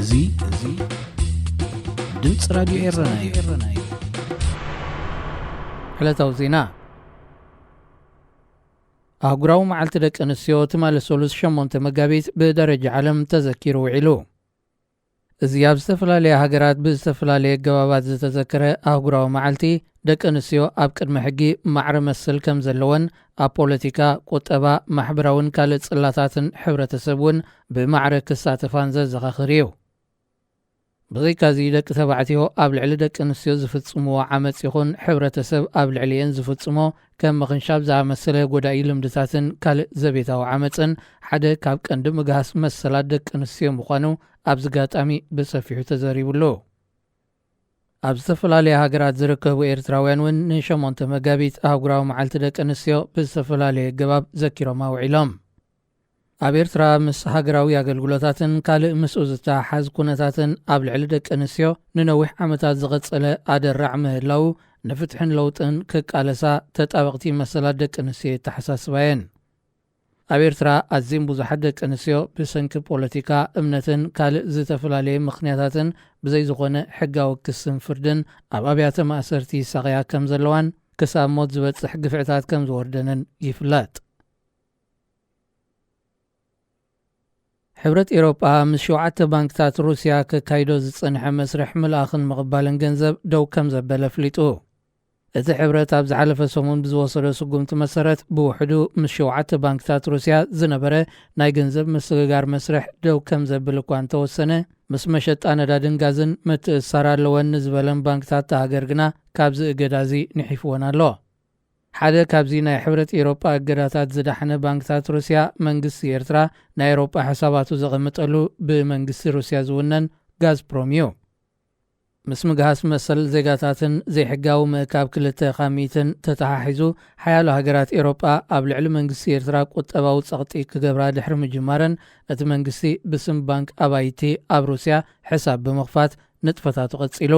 እዚ እዚ ድምፂ ራዲዮ ኤረና እዩ። ዕለታዊ ዜና። ኣህጉራዊ መዓልቲ ደቂ ኣንስትዮ ትማሊ ሰሉስ ሸሞንተ መጋቢት ብደረጃ ዓለም ተዘኪሩ ውዒሉ። እዚ ኣብ ዝተፈላለያ ሃገራት ብዝተፈላለየ ኣገባባት ዝተዘከረ ኣህጉራዊ መዓልቲ፣ ደቂ ኣንስትዮ ኣብ ቅድሚ ሕጊ ማዕረ መሰል ከም ዘለወን፣ ኣብ ፖለቲካ፣ ቁጠባ፣ ማሕበራውን ካልእ ጽላታትን ሕብረተሰብ እውን ብማዕረ ክሳተፋን ዘዘኻኽር እዩ። ብዘይካዚ፣ ደቂ ተባዕትዮ ኣብ ልዕሊ ደቂ ኣንስትዮ ዝፍጽምዎ ዓመጽ ይኹን ሕብረተሰብ ኣብ ልዕሊኤን ዝፍጽሞ ከም ምኽንሻብ ዝኣመሰለ ጎዳኢ ልምድታትን ካልእ ዘቤታዊ ዓመጽን ሓደ ካብ ቀንዲ ምግሃስ መሰላት ደቂ ኣንስትዮ ምዃኑ ኣብዚ ኣጋጣሚ ብሰፊሑ ተዘሪቡሉ። ኣብ ዝተፈላለያ ሃገራት ዝርከቡ ኤርትራውያን እውን ንሸሞንተ መጋቢት ኣህጉራዊ መዓልቲ ደቂ ኣንስትዮ ብዝተፈላለየ ኣገባብ ዘኪሮማ ውዒሎም። ኣብ ኤርትራ ምስ ሃገራዊ ኣገልግሎታትን ካልእ ምስኡ ዝተሓሓዝ ኩነታትን ኣብ ልዕሊ ደቂ ኣንስትዮ ንነዊሕ ዓመታት ዝቐጸለ ኣደራዕ ምህላዉ፣ ንፍትሕን ለውጥን ክቃለሳ ተጣበቕቲ መሰላት ደቂ ኣንስትዮ የተሓሳስባ እየን። ኣብ ኤርትራ ኣዝየን ብዙሓት ደቂ ኣንስትዮ ብሰንኪ ፖለቲካ፣ እምነትን ካልእ ዝተፈላለየ ምኽንያታትን ብዘይ ዝኾነ ሕጋዊ ክስን ፍርድን ኣብ ኣብያተ ማእሰርቲ ይሳቐያ ከም ዘለዋን ክሳብ ሞት ዝበጽሕ ግፍዕታት ከም ዝወርደንን ይፍለጥ። ሕብረት ኤውሮጳ ምስ ሸውዓተ ባንክታት ሩስያ ከካይዶ ዝጸንሐ መስርሕ ምልኣኽን ምቕባልን ገንዘብ ደው ከም ዘበለ ኣፍሊጡ። እቲ ሕብረት ኣብ ዝሓለፈ ሰሙን ብዝወሰዶ ስጉምቲ መሰረት፣ ብውሕዱ ምስ ሸውዓተ ባንክታት ሩስያ ዝነበረ ናይ ገንዘብ ምስግጋር መስርሕ ደው ከም ዘብል እኳ እንተወሰነ፣ ምስ መሸጣ ነዳድን ጋዝን ምትእስሳር ኣለወን ንዝበለን ባንክታት እታ ሃገር ግና ካብዚ እገዳ እዚ ንሒፍወን ኣሎ። ሓደ ካብዚ ናይ ሕብረት ኤውሮጳ እገዳታት ዝዳሕነ ባንክታት ሩስያ፣ መንግስቲ ኤርትራ ናይ ኤውሮጳ ሕሳባቱ ዘቐምጠሉ ብመንግስቲ ሩስያ ዝውነን ጋዝፕሮም እዩ። ምስ ምግሃስ መሰል ዜጋታትን ዘይሕጋዊ ምእካብ ክልተ ካብ ሚእትን ተተሓሒዙ፣ ሓያሎ ሃገራት ኤውሮጳ ኣብ ልዕሊ መንግስቲ ኤርትራ ቁጠባዊ ጸቕጢ ክገብራ ድሕሪ ምጅማረን፣ እቲ መንግስቲ ብስም ባንክ ኣባይቲ ኣብ ሩስያ ሕሳብ ብምኽፋት ንጥፈታቱ ቀጺሉ።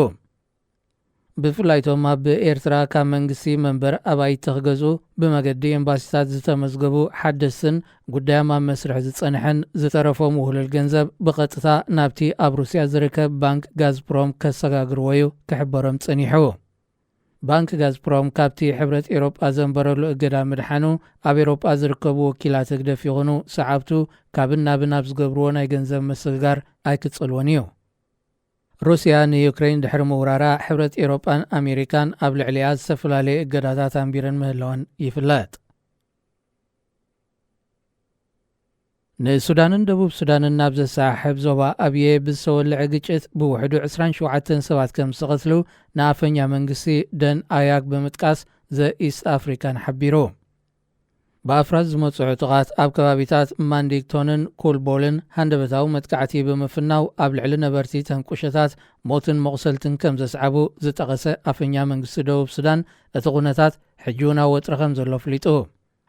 ብፍላይ እቶም ኣብ ኤርትራ ካብ መንግስቲ መንበር ኣባይቲ ክገዝኡ ብመገዲ ኤምባሲታት ዝተመዝገቡ ሓደስትን ጉዳዮም ኣብ መስርሕ ዝጸንሐን ዝተረፎም ውህሉል ገንዘብ ብቐጥታ ናብቲ ኣብ ሩስያ ዝርከብ ባንክ ጋዝፕሮም ከሰጋግርዎ እዩ ክሕበሮም ጸኒሑ። ባንክ ጋዝፕሮም ካብቲ ሕብረት ኤውሮጳ ዘንበረሉ እገዳ ምድሓኑ ኣብ ኤውሮጳ ዝርከቡ ወኪላት ህግደፍ ይኹኑ ሰዓብቱ ካብን ናብን ኣብ ዝገብርዎ ናይ ገንዘብ ምስግጋር ኣይክጸልዎን እዩ። ሩስያ ንዩክሬን ድሕሪ ምውራራ፣ ሕብረት ኤውሮጳን ኣሜሪካን ኣብ ልዕሊኣ ዝተፈላለየ እገዳታት ኣንቢረን ምህላወን ይፍለጥ። ንሱዳንን ደቡብ ሱዳንን ናብ ዘሰሓሕብ ዞባ ኣብየ ብዝተወልዐ ግጭት ብውሕዱ ዕስራን ሸውዓተን ሰባት ከም ዝተቐትሉ ንኣፈኛ መንግስቲ ደን ኣያግ ብምጥቃስ ዘ ኢስት ኣፍሪካን ሓቢሩ። ብኣፍራስ ዝመጽዑ ጥቓት ኣብ ከባቢታት ማንዲግቶንን ኩልቦልን ሃንደበታዊ መጥቃዕቲ ብምፍናው ኣብ ልዕሊ ነበርቲ ተንቁሸታት ሞትን መቑሰልትን ከም ዘስዓቡ ዝጠቐሰ ኣፈኛ መንግስቲ ደቡብ ሱዳን፣ እቲ ኩነታት ሕጂ እውን ኣብ ወጥሪ ከም ዘሎ ኣፍሊጡ።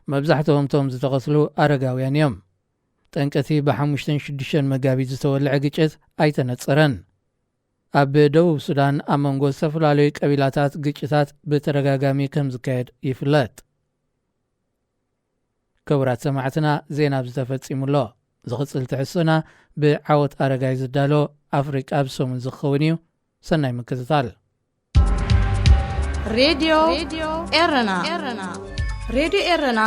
መብዛሕትኦም እቶም ዝተቐትሉ ኣረጋውያን እዮም። ጠንቀቲ ብሓሙሽተን ሽዱሽተን መጋቢት ዝተወልዐ ግጭት ኣይተነጸረን። ኣብ ደቡብ ሱዳን ኣብ መንጎ ዝተፈላለዩ ቀቢላታት ግጭታት ብተደጋጋሚ ከም ዝካየድ ይፍለጥ። ክቡራት ሰማዕትና፣ ዜና ኣብዚ ተፈጺሙ ኣሎ። ዝቕጽል ትሕዝቶና ብዓወት ኣረጋይ ዝዳሎ ኣፍሪቃ ብሰሙን ዝኸውን እዩ። ሰናይ ምክትታል። ሬድዮ ኤረና። ሬድዮ ኤረና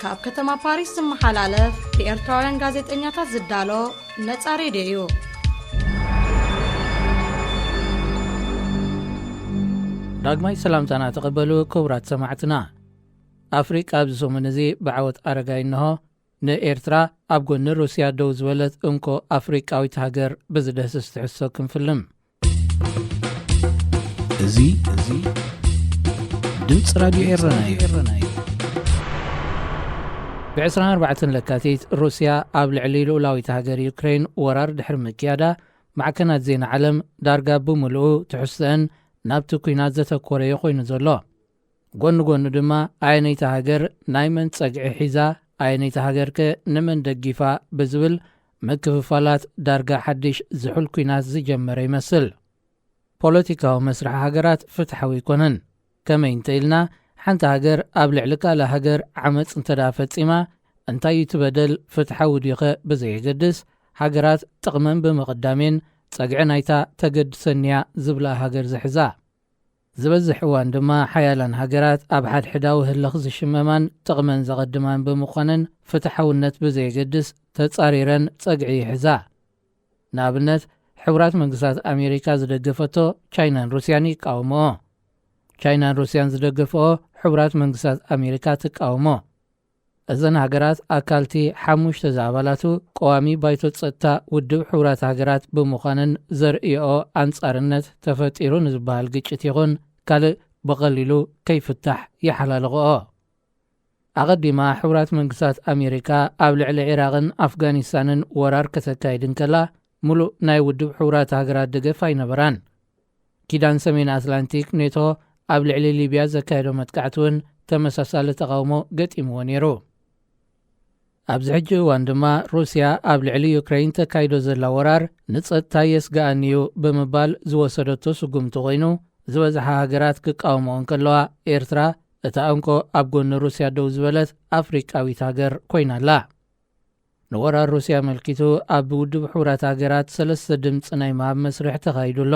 ካብ ከተማ ፓሪስ ዝመሓላለፍ ብኤርትራውያን ጋዜጠኛታት ዝዳሎ ነጻ ሬድዮ እዩ። ዳግማይ ሰላምታና ተቐበሉ ክቡራት ሰማዕትና። ኣፍሪቃ ኣብዚ ሰሙን እዚ ብዓወት ኣረጋይ እንሆ ንኤርትራ ኣብ ጎኒ ሩስያ ደው ዝበለት እንኮ ኣፍሪቃዊት ሃገር ብዝደህስስ ትሕዝቶ ክንፍልም። እዚ፣ እዚ ድምፂ ራድዮ ኤረና እዩ። ብ ዕስራን ኣርባዕተን ለካቲት ሩስያ ኣብ ልዕሊ ልኡላዊት ሃገር ዩክሬን ወራር ድሕሪ ምክያዳ፣ ማዕከናት ዜና ዓለም ዳርጋ ብምሉኡ ትሕዝቶአን ናብቲ ኲናት ዘተኮረ እዩ ኮይኑ ዘሎ። ጎኒ ጎኒ ድማ ኣየነይቲ ሃገር ናይ መን ጸግዒ ሒዛ፣ ኣየነይቲ ሃገርከ ንመን ደጊፋ ብዝብል ምክፍፋላት ዳርጋ ሓድሽ ዝሑል ኲናት ዝጀመረ ይመስል። ፖለቲካዊ መስርሕ ሃገራት ፍትሓዊ ኣይኮነን። ከመይ እንተ ኢልና፣ ሓንቲ ሃገር ኣብ ልዕሊ ካልእ ሃገር ዓመጽ እንተ ደኣ ፈጺማ፣ እንታይ እዩ እቲ በደል፣ ፍትሓዊ ድዩኸ ብዘየገድስ፣ ሃገራት ጥቕመን ብምቕዳሜን ጸግዒ ናይታ ተገድሰንያ ዝብላ ሃገር ዝሕዛ። ዝበዝሕ እዋን ድማ ሓያላን ሃገራት ኣብ ሓድሕዳዊ ህልኽ ዝሽመማን ጥቕመን ዘቐድማን ብምዃነን ፍትሓውነት ብዘየገድስ ተጻሪረን ጸግዒ ይሕዛ። ንኣብነት፣ ሕቡራት መንግስታት ኣሜሪካ ዝደገፈቶ ቻይናን ሩስያን ይቃወምኦ። ቻይናን ሩስያን ዝደገፍኦ ሕቡራት መንግስታት ኣሜሪካ ትቃወሞ። እዘን ሃገራት ኣካልቲ ሓሙሽተ ዝኣባላቱ ቀዋሚ ባይቶ ጸጥታ ውድብ ሕቡራት ሃገራት ብምዃነን ዘርእኦ ኣንጻርነት ተፈጢሩ ንዝበሃል ግጭት ይኹን ካልእ ብቐሊሉ ከይፍታሕ ይሓላልኽኦ። ኣቐዲማ ሕቡራት መንግስታት ኣሜሪካ ኣብ ልዕሊ ዒራቕን ኣፍጋኒስታንን ወራር ከተካይድ እንከላ፣ ሙሉእ ናይ ውድብ ሕቡራት ሃገራት ደገፍ ኣይነበራን። ኪዳን ሰሜን ኣትላንቲክ ኔቶ ኣብ ልዕሊ ሊብያ ዘካየዶ መጥቃዕቲ እውን ተመሳሳሊ ተቓውሞ ገጢምዎ ነይሩ። ኣብዚ ሕጂ እዋን ድማ ሩስያ ኣብ ልዕሊ ዩክሬን ተካይዶ ዘላ ወራር ንጸጥታ የስግኣኒ እዩ ብምባል ዝወሰደቶ ስጉምቲ ኮይኑ፣ ዝበዝሓ ሃገራት ክቃወምኦ እንከለዋ፣ ኤርትራ እታ እንኮ ኣብ ጎኒ ሩስያ ደው ዝበለት ኣፍሪቃዊት ሃገር ኮይና ኣላ። ንወራር ሩስያ ኣመልኪቱ ኣብ ውድብ ሕቡራት ሃገራት ሰለስተ ድምፂ ናይ ምሃብ መስርሕ ተኻይዱ ኣሎ።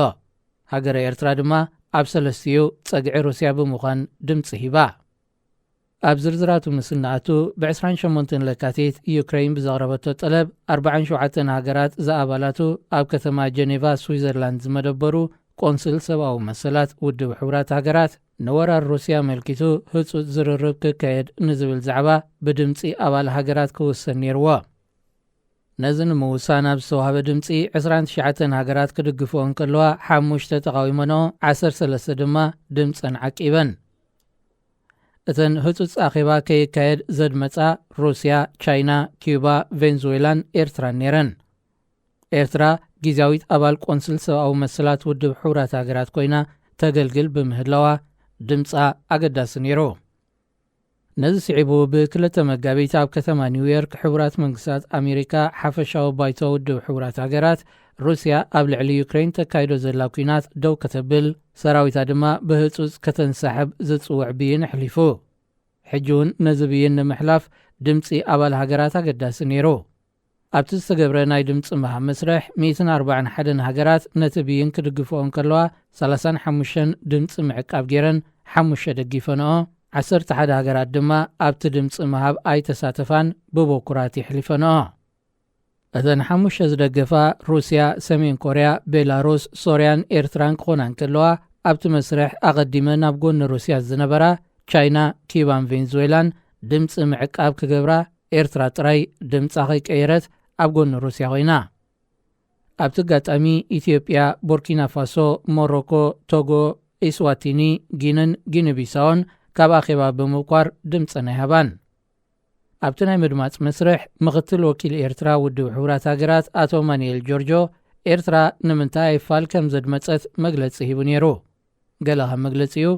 ሃገረ ኤርትራ ድማ ኣብ ሰለስቲኡ ጸግዒ ሩስያ ብምዃን ድምፂ ሂባ። ኣብ ዝርዝራቱ ምስ እንኣቱ፣ ብ ዕስራን ሸሞንተን ለካቲት ዩክሬን ብዘቕረበቶ ጠለብ ኣርባዓን ሸውዓተን ሃገራት ዝኣባላቱ ኣብ ከተማ ጀኔቫ ስዊዘርላንድ ዝመደበሩ ቆንስል ሰብኣዊ መሰላት ውድብ ሕቡራት ሃገራት ንወራር ሩስያ ኣመልኪቱ ህጹጽ ዝርርብ ክካየድ ንዝብል ዛዕባ ብድምጺ ኣባል ሃገራት ክውሰን ነይርዎ። ነዚ ንምውሳን ኣብ ዝተዋህበ ድምጺ ዕስራን ትሽዓተን ሃገራት ክድግፍኦ እንከለዋ፣ ሓሙሽተ ተቓዊመንኦ፣ ዓሰርተ ሰለስተ ድማ ድምጸን ዓቂበን። እተን ህጹጽ ኣኼባ ከይካየድ ዘድመጻ ሩስያ፣ ቻይና፣ ኪዩባ፣ ቬንዙዌላን ኤርትራን ነይረን። ኤርትራ ግዝያዊት ኣባል ቆንስል ሰብኣዊ መሰላት ውድብ ሕቡራት ሃገራት ኮይና ተገልግል ብምህላዋ ድምጻ ኣገዳሲ ነይሩ። ነዚ ስዒቡ ብ2 መጋቢት ኣብ ከተማ ኒውዮርክ ሕቡራት መንግስታት ኣሜሪካ ሓፈሻዊ ባይቶ ውድብ ሕቡራት ሃገራት ሩስያ ኣብ ልዕሊ ዩክሬን ተካይዶ ዘላ ኲናት ደው ከተብል፣ ሰራዊታ ድማ ብህጹጽ ከተንሳሕብ ዝጽውዕ ብይን ኣሕሊፉ። ሕጂ እውን ነዚ ብይን ንምሕላፍ ድምጺ ኣባል ሃገራት ኣገዳሲ ነይሩ። ኣብቲ ዝተገብረ ናይ ድምፂ ምሃብ መስርሕ ሚእትን ኣርባዓን ሓደን ሃገራት ነቲ ብይን ክድግፍኦ እንከለዋ፣ ሰላሳን ሓሙሽተን ድምፂ ምዕቃብ ገይረን፣ ሓሙሽተ ደጊፈንኦ። ዓሰርተ ሓደ ሃገራት ድማ ኣብቲ ድምፂ ምሃብ ኣይተሳተፋን፣ ብበኩራት የሕሊፈንኦ። እተን ሓሙሽተ ዝደገፋ ሩስያ፣ ሰሜን ኮርያ፣ ቤላሩስ፣ ሶርያን ኤርትራን ክኾና እንከለዋ፣ ኣብቲ መስርሕ ኣቐዲመ ናብ ጎኒ ሩስያ ዝነበራ ቻይና፣ ኪባን ቬንዙዌላን ድምፂ ምዕቃብ ክገብራ፣ ኤርትራ ጥራይ ድምፃ ከይቀየረት ኣብ ጎኒ ሩስያ ኮይና። ኣብቲ ኣጋጣሚ ኢትዮጵያ፣ ቡርኪና ፋሶ፣ ሞሮኮ፣ ቶጎ፣ ኢስዋቲኒ፣ ጊንን ጊኒ ቢሳውን ካብ ኣኼባ ብምብኳር ድምፀን ኣይሃባን። ኣብቲ ናይ ምድማፅ መስርሕ ምኽትል ወኪል ኤርትራ ውድብ ሕቡራት ሃገራት ኣቶ ማንኤል ጆርጆ፣ ኤርትራ ንምንታይ ኣይፋል ከም ዘድመፀት መግለፂ ሂቡ ነይሩ። ገለ ካብ መግለፂኡ፣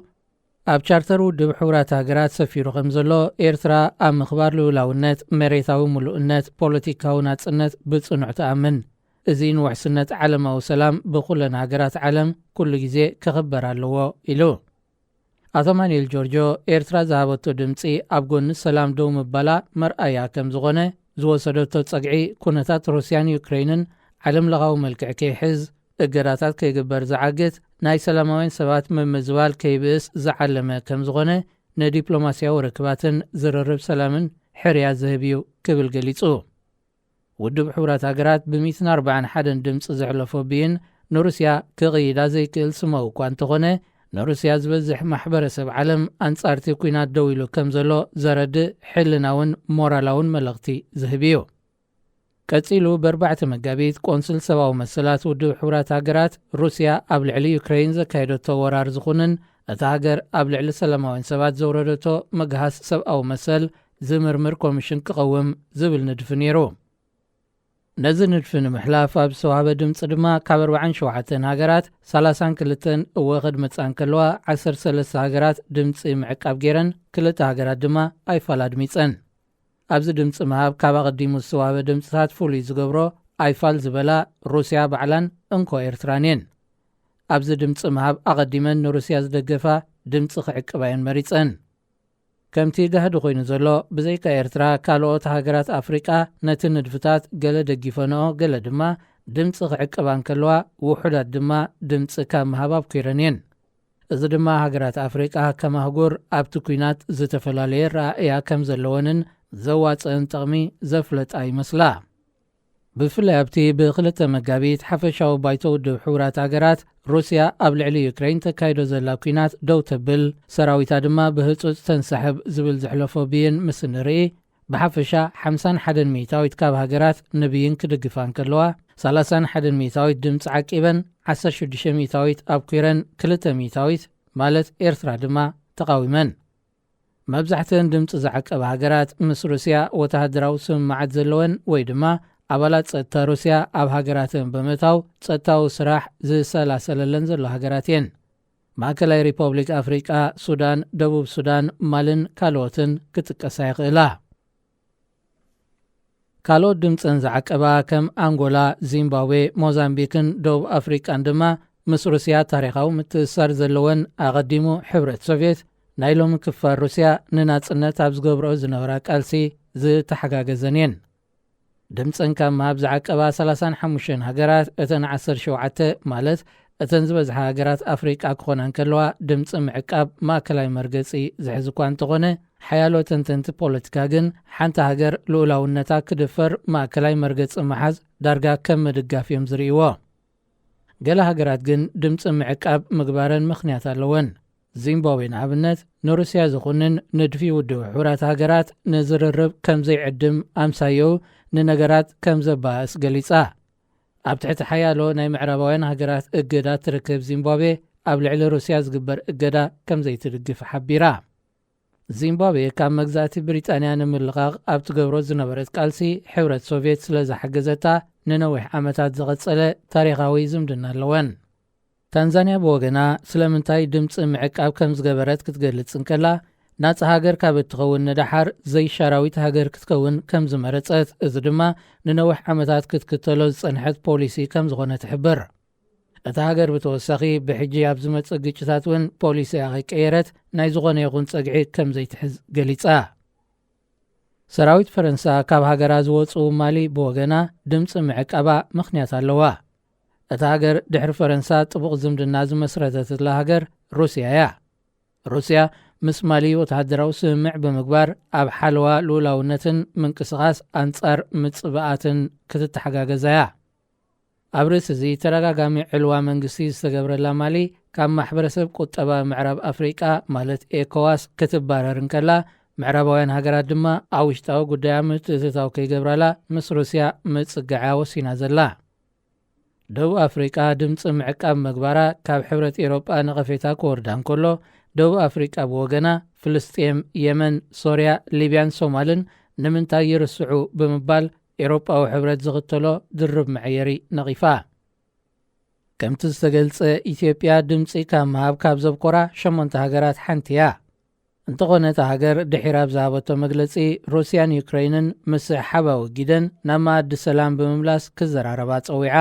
ኣብ ቻርተር ውድብ ሕቡራት ሃገራት ሰፊሩ ከም ዘሎ፣ ኤርትራ ኣብ ምኽባር ልኡላውነት፣ መሬታዊ ምሉእነት፣ ፖለቲካዊ ናጽነት ብጽኑዕ ትኣምን። እዚ ንውሕስነት ዓለማዊ ሰላም ብኹለን ሃገራት ዓለም ኩሉ ግዜ ክኽበር ኣለዎ ኢሉ። ኣቶ ማንኤል ጆርጆ፣ ኤርትራ ዝሃበቶ ድምጺ ኣብ ጎኒ ሰላም ደው ምባላ መርኣያ ከም ዝኾነ፣ ዝወሰደቶ ጸግዒ ኩነታት ሩስያን ዩክሬንን ዓለም ለኻዊ መልክዕ ከይሕዝ፣ እገዳታት ከይግበር ዝዓግት፣ ናይ ሰላማውያን ሰባት ምምዝባል ከይብእስ ዝዓለመ ከም ዝኾነ፣ ንዲፕሎማስያዊ ርክባትን ዝርርብ ሰላምን ሕርያ ዝህብ እዩ ክብል ገሊጹ። ውድብ ሕቡራት ሃገራት ብ ሚእትን ኣርባዓን ሓደን ድምጺ ዘሕለፎ ብይን ንሩስያ ክቕይዳ ዘይክእል ስማዊ እኳ እንተኾነ፣ ንሩስያ ዝበዝሕ ማሕበረሰብ ዓለም ኣንጻርቲ ኲናት ደው ኢሉ ከም ዘሎ ዘረድእ ሕልናውን ሞራላውን መልእኽቲ ዝህብ እዩ። ቀጺሉ፣ ብ ኣርባዕተ መጋቢት፣ ቆንስል ሰብኣዊ መሰላት ውድብ ሕቡራት ሃገራት፣ ሩስያ ኣብ ልዕሊ ዩክረይን ዘካየደቶ ወራር ዝኹንን እታ ሃገር ኣብ ልዕሊ ሰላማውያን ሰባት ዘውረደቶ ምግሃስ ሰብኣዊ መሰል ዝምርምር ኮሚሽን ክቐውም ዝብል ንድፊ ነይሩ። ነዚ ንድፊ ንምሕላፍ ኣብ ዝተዋህበ ድምፂ ድማ፣ ካብ ኣርባዓን ሸውዓተን ሃገራት፣ ሰላሳን ክልተን እወ ክድምፃ እንከለዋ፣ ዓሰርተ ሰለስተ ሃገራት ድምፂ ምዕቃብ ገይረን፣ ክልተ ሃገራት ድማ ኣይፋል ኣድሚፀን። ኣብዚ ድምፂ ምሃብ ካብ ኣቐዲሙ ዝተዋህበ ድምፅታት ፍሉይ ዝገብሮ፣ ኣይፋል ዝበላ ሩስያ ባዕላን እንኮ ኤርትራን እየን። ኣብዚ ድምፂ ምሃብ ኣቐዲመን ንሩስያ ዝደገፋ ድምፂ ክዕቅባ እየን መሪፀን። ከምቲ ጋህዲ ኮይኑ ዘሎ፣ ብዘይካ ኤርትራ፣ ካልኦት ሃገራት ኣፍሪቃ ነቲ ንድፍታት ገለ ደጊፈንኦ፣ ገለ ድማ ድምፂ ክዕቅባ እንከለዋ፣ ውሑዳት ድማ ድምፂ ካብ ምሃብ ኣብኪረን እየን። እዚ ድማ ሃገራት ኣፍሪቃ ከም ኣህጉር ኣብቲ ኲናት ዝተፈላለየ ረኣእያ ከም ዘለወንን ዘዋፅአን ጥቕሚ ዘፍለጣ ይመስላ። ብፍላይ ኣብቲ ብክልተ መጋቢት ሓፈሻዊ ባይቶ ውድብ ሕቡራት ሃገራት፣ ሩስያ ኣብ ልዕሊ ዩክሬን ተካይዶ ዘላ ኲናት ደው ተብል፣ ሰራዊታ ድማ ብህጹጽ ተንሳሕብ ዝብል ዘሕለፎ ብይን ምስ ንርኢ፣ ብሓፈሻ ሓምሳን ሓደን ሚእታዊት ካብ ሃገራት ንብይን ክድግፋ እንከለዋ፣ ሰላሳን ሓደን ሚእታዊት ድምፂ ዓቂበን፣ ዓሰርተ ሽዱሽተ ሚእታዊት ኣብኪረን፣ ክልተ ሚእታዊት ማለት ኤርትራ ድማ ተቓዊመን። መብዛሕትአን ድምፂ ዝዓቀባ ሃገራት ምስ ሩስያ ወተሃደራዊ ስምምዓት ዘለወን ወይ ድማ ኣባላት ጸጥታ ሩስያ ኣብ ሃገራተን ብምእታው ጸጥታዊ ስራሕ ዝሰላሰለለን ዘሎ ሃገራት እየን። ማእከላይ ሪፐብሊክ ኣፍሪቃ፣ ሱዳን፣ ደቡብ ሱዳን፣ ማልን ካልኦትን ክጥቀሳ ይኽእላ። ካልኦት ድምፀን ዝዓቀባ ከም ኣንጎላ፣ ዚምባብዌ፣ ሞዛምቢክን ደቡብ ኣፍሪቃን ድማ ምስ ሩስያ ታሪኻዊ ምትእስሳር ዘለወን፣ ኣቐዲሙ ሕብረት ሶቭየት ናይ ሎሚ ክፋል ሩስያ ንናጽነት ኣብ ዝገብርኦ ዝነበራ ቃልሲ ዝተሓጋገዘን እየን። ድምፀን ካብ ምሃብ ዝዓቀባ ሰላሳን ሓሙሽተን ሃገራት፣ እተን ዓሰርተ ሸውዓተ ማለት እተን ዝበዝሓ ሃገራት ኣፍሪቃ ክኾና እንከለዋ፣ ድምፂ ምዕቃብ ማእከላይ መርገፂ ዝሕዝ እኳ እንተኾነ፣ ሓያሎ ተንተንቲ ፖለቲካ ግን ሓንቲ ሃገር ልኡላውነታ ክድፈር ማእከላይ መርገፂ ምሓዝ ዳርጋ ከም ምድጋፍ እዮም ዝርእይዎ። ገለ ሃገራት ግን ድምፂ ምዕቃብ ምግባረን ምኽንያት ኣለወን። ዚምባብዌ ንኣብነት ንሩስያ ዝኹንን ንድፊ ውድብ ሕቡራት ሃገራት ንዝርርብ ከም ዘይዕድም ኣምሳዮኡ ንነገራት ከም ዘባእስ ገሊጻ። ኣብ ትሕቲ ሓያሎ ናይ ምዕራባውያን ሃገራት እገዳ ትርከብ ዚምባብዌ ኣብ ልዕሊ ሩስያ ዝግበር እገዳ ከም ዘይትድግፍ ሓቢራ። ዚምባብዌ ካብ መግዛእቲ ብሪጣንያ ንምልቓቕ ኣብ ትገብሮ ዝነበረት ቃልሲ ሕብረት ሶቭየት ስለ ዝሓገዘታ ንነዊሕ ዓመታት ዝቐጸለ ታሪኻዊ ዝምድና ኣለወን። ታንዛንያ ብወገና ስለምንታይ ድምፂ ምዕቃብ ከም ዝገበረት ክትገልጽ እንከላ፣ ናጻ ሃገር ካብ እትኸውን ንደሓር ዘይሻራዊት ሃገር ክትከውን ከም ዝመረጸት፣ እዚ ድማ ንነዊሕ ዓመታት ክትክተሎ ዝጸንሐት ፖሊሲ ከም ዝኾነ ትሕብር። እታ ሃገር ብተወሳኺ ብሕጂ ኣብ ዝመጽእ ግጭታት እውን ፖሊሲኣ ከይቀየረት ናይ ዝኾነ ይኹን ጸግዒ ከም ዘይትሕዝ ገሊጻ። ሰራዊት ፈረንሳ ካብ ሃገራ ዝወጹ ማሊ ብወገና ድምፂ ምዕቃባ ምኽንያት ኣለዋ። እታ ሃገር ድሕሪ ፈረንሳ ጥቡቕ ዝምድና ዝመስረተትላ ሃገር ሩስያ እያ። ሩስያ ምስ ማሊ ወተሃደራዊ ስምምዕ ብምግባር ኣብ ሓለዋ ልኡላውነትን ምንቅስቓስ ኣንጻር ምጽባኣትን ክትተሓጋገዛ እያ። ኣብ ርእሲ እዚ ተደጋጋሚ ዕልዋ መንግስቲ ዝተገብረላ ማሊ ካብ ማሕበረሰብ ቁጠባ ምዕራብ ኣፍሪቃ ማለት ኤኮዋስ ክትባረር እንከላ፣ ምዕራባውያን ሃገራት ድማ ኣብ ውሽጣዊ ጉዳያ ምትእትታው ከይገብራላ ምስ ሩስያ ምጽግዓ ወሲና ዘላ። ደቡብ ኣፍሪቃ ድምፂ ምዕቃብ ምግባራ ካብ ሕብረት ኤሮጳ ነቐፌታ ክወርዳ እንከሎ፣ ደቡብ ኣፍሪቃ ብወገና ፍልስጤም፣ የመን፣ ሶርያ፣ ሊብያን ሶማልን ንምንታይ ይርስዑ ብምባል ኤሮጳዊ ሕብረት ዝኽተሎ ድርብ መዐየሪ ነቒፋ። ከምቲ ዝተገልጸ፣ ኢትዮጵያ ድምፂ ካብ ምሃብ ካብ ዘብኮራ ሸሞንተ ሃገራት ሓንቲ እያ። እንተኾነ፣ እታ ሃገር ድሒር ኣብ ዝሃበቶ መግለጺ፣ ሩስያን ዩክረይንን ምስሕሓብ ኣወጊደን ናብ መኣዲ ሰላም ብምምላስ ክዘራረባ ጸዊዓ።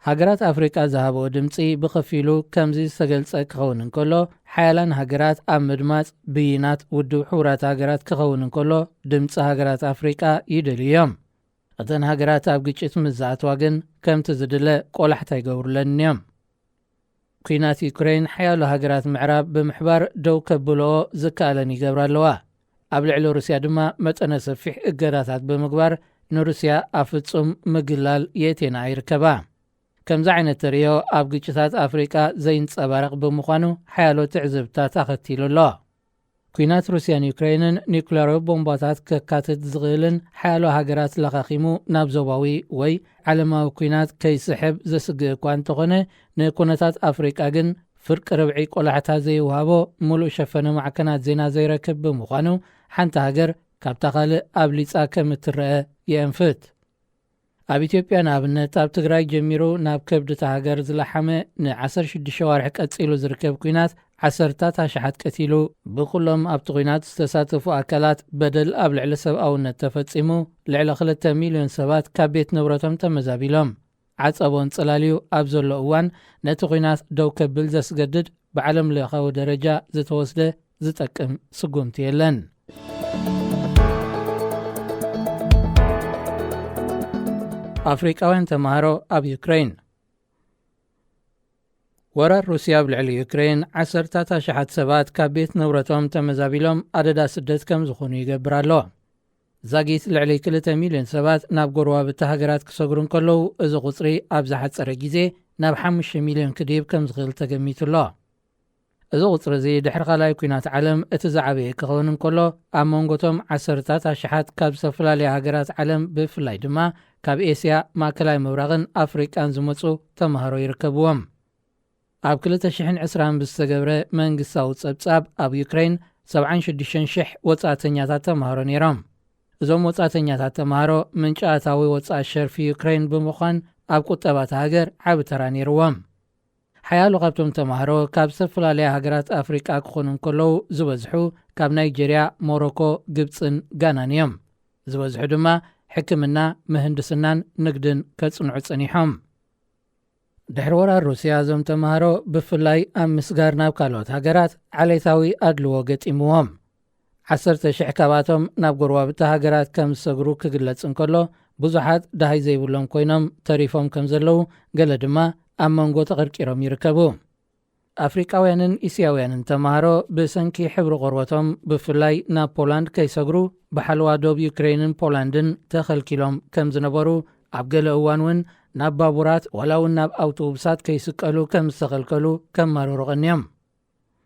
ሃገራት ኣፍሪቃ ዝሃበኦ ድምፂ ብኸፊሉ ከምዚ ዝተገልጸ ክኸውን እንከሎ፣ ሓያላን ሃገራት ኣብ ምድማጽ ብይናት ውድብ ሕቡራት ሃገራት ክኸውን እንከሎ፣ ድምፂ ሃገራት ኣፍሪቃ ይደልዩ እዮም። እተን ሃገራት ኣብ ግጭት ምስ ዝኣትዋ ግን ከምቲ ዝድለ ቆላሕታ ይገብሩለን እዮም። ኲናት ዩክሬን ሓያሎ ሃገራት ምዕራብ ብምሕባር ደው ከብልኦ ዝከኣለን ይገብራ ኣለዋ። ኣብ ልዕሊ ሩስያ ድማ መጠነ ሰፊሕ እገዳታት ብምግባር ንሩስያ ኣብ ፍጹም ምግላል የእቴና ይርከባ። ከምዚ ዓይነት ተርእዮ ኣብ ግጭታት ኣፍሪቃ ዘይንጸባረቕ ብምዃኑ ሓያሎ ትዕዝብታት ኣኸቲሉ ኣሎ። ኲናት ሩስያን ዩክሬንን ኒውክለራዊ ቦምባታት ከካትት ዝኽእልን ሓያሎ ሃገራት ለኻኺሙ ናብ ዞባዊ ወይ ዓለማዊ ኲናት ከይስሕብ ዘስግእ እኳ እንተኾነ፣ ንኩነታት ኣፍሪቃ ግን ፍርቂ ርብዒ ቆላሕታ ዘይወሃቦ፣ ምሉእ ሸፈነ ማዕከናት ዜና ዘይረክብ ብምዃኑ፣ ሓንቲ ሃገር ካብታ ካልእ ኣብሊጻ ከም እትረአ የእንፍት። ኣብ ኢትዮጵያ ንኣብነት፣ ኣብ ትግራይ ጀሚሩ ናብ ከብዲ እታ ሃገር ዝለሓመ ን ዓሰርተ ሽዱሽተ ዋርሒ ቀጺሉ ዝርከብ ኲናት ዓሰርታት ኣሽሓት ቀቲሉ፣ ብኩሎም ኣብቲ ኲናት ዝተሳተፉ ኣካላት በደል ኣብ ልዕሊ ሰብኣውነት ተፈጺሙ፣ ልዕሊ ክልተ ሚልዮን ሰባት ካብ ቤት ንብረቶም ተመዛቢሎም። ዓጸቦን ጽላልዩ ኣብ ዘሎ እዋን፣ ነቲ ኲናት ደው ከብል ዘስገድድ ብዓለም ለኻዊ ደረጃ ዝተወስደ ዝጠቅም ስጉምቲ የለን። ኣፍሪቃውያን ተማሃሮ ኣብ ዩክሬን። ወራር ሩስያ ኣብ ልዕሊ ዩክሬን ዓሰርታት ኣሽሓት ሰባት ካብ ቤት ንብረቶም ተመዛቢሎም ኣደዳ ስደት ከም ዝኾኑ ይገብር ኣሎ። ዛጊት ልዕሊ ክልተ ሚልዮን ሰባት ናብ ጎረባብቲ ሃገራት ክሰግሩ እንከለዉ፣ እዚ ቁጽሪ ኣብ ዝሓጸረ ግዜ ናብ ሓሙሽተ ሚልዮን ክድይብ ከም ዝኽእል ተገሚቱ ኣሎ። እዚ ቁጽሪ እዚ ድሕሪ ካልኣይ ኲናት ዓለም እቲ ዝዓበየ ክኸውን እንከሎ፣ ኣብ መንጎቶም ዓሰርታት ኣሽሓት ካብ ዝተፈላለያ ሃገራት ዓለም፣ ብፍላይ ድማ ካብ ኤስያ፣ ማእከላይ ምብራቕን ኣፍሪቃን ዝመጹ ተማሃሮ ይርከብዎም። ኣብ ክልተ ሽሕን ዕስራን ብዝተገብረ መንግስታዊ ጸብጻብ፣ ኣብ ዩክሬን ሰብዓን ሽዱሽተን ሽሕ ወጻእተኛታት ተማሃሮ ነይሮም። እዞም ወጻእተኛታት ተማሃሮ ምንጪ ኣታዊ ወጻእ ሸርፊ ዩክሬን ብምዃን፣ ኣብ ቁጠባ እታ ሃገር ዓቢ ተራ ነይርዎም። ሓያሎ ካብቶም ተማሃሮ ካብ ዝተፈላለያ ሃገራት ኣፍሪቃ ክኾኑ እንከለዉ፣ ዝበዝሑ ካብ ናይጀርያ፣ ሞሮኮ፣ ግብጽን ጋናን እዮም። ዝበዝሑ ድማ ሕክምና፣ ምህንድስናን ንግድን ከጽንዑ ጸኒሖም። ድሕሪ ወራር ሩስያ፣ እዞም ተማሃሮ ብፍላይ ኣብ ምስጋር ናብ ካልኦት ሃገራት ዓሌታዊ ኣድልዎ ገጢምዎም። ዓሰርተ ሽሕ ካብኣቶም ናብ ጎረባብቲ ሃገራት ከም ዝሰግሩ ክግለጽ እንከሎ፣ ብዙሓት ደሃይ ዘይብሎም ኮይኖም ተሪፎም ከም ዘለዉ፣ ገለ ድማ ኣብ መንጎ ተቐርቂሮም ይርከቡ። ኣፍሪቃውያንን እስያውያንን ተማሃሮ ብሰንኪ ሕብሪ ቆርበቶም ብፍላይ ናብ ፖላንድ ከይሰግሩ ብሓለዋ ዶብ ዩክሬንን ፖላንድን ተኸልኪሎም ከም ዝነበሩ፣ ኣብ ገለ እዋን እውን ናብ ባቡራት ዋላ እውን ናብ ኣውቶቡሳት ከይስቀሉ ከም ዝተኸልከሉ ከማርሩ ቀንዮም።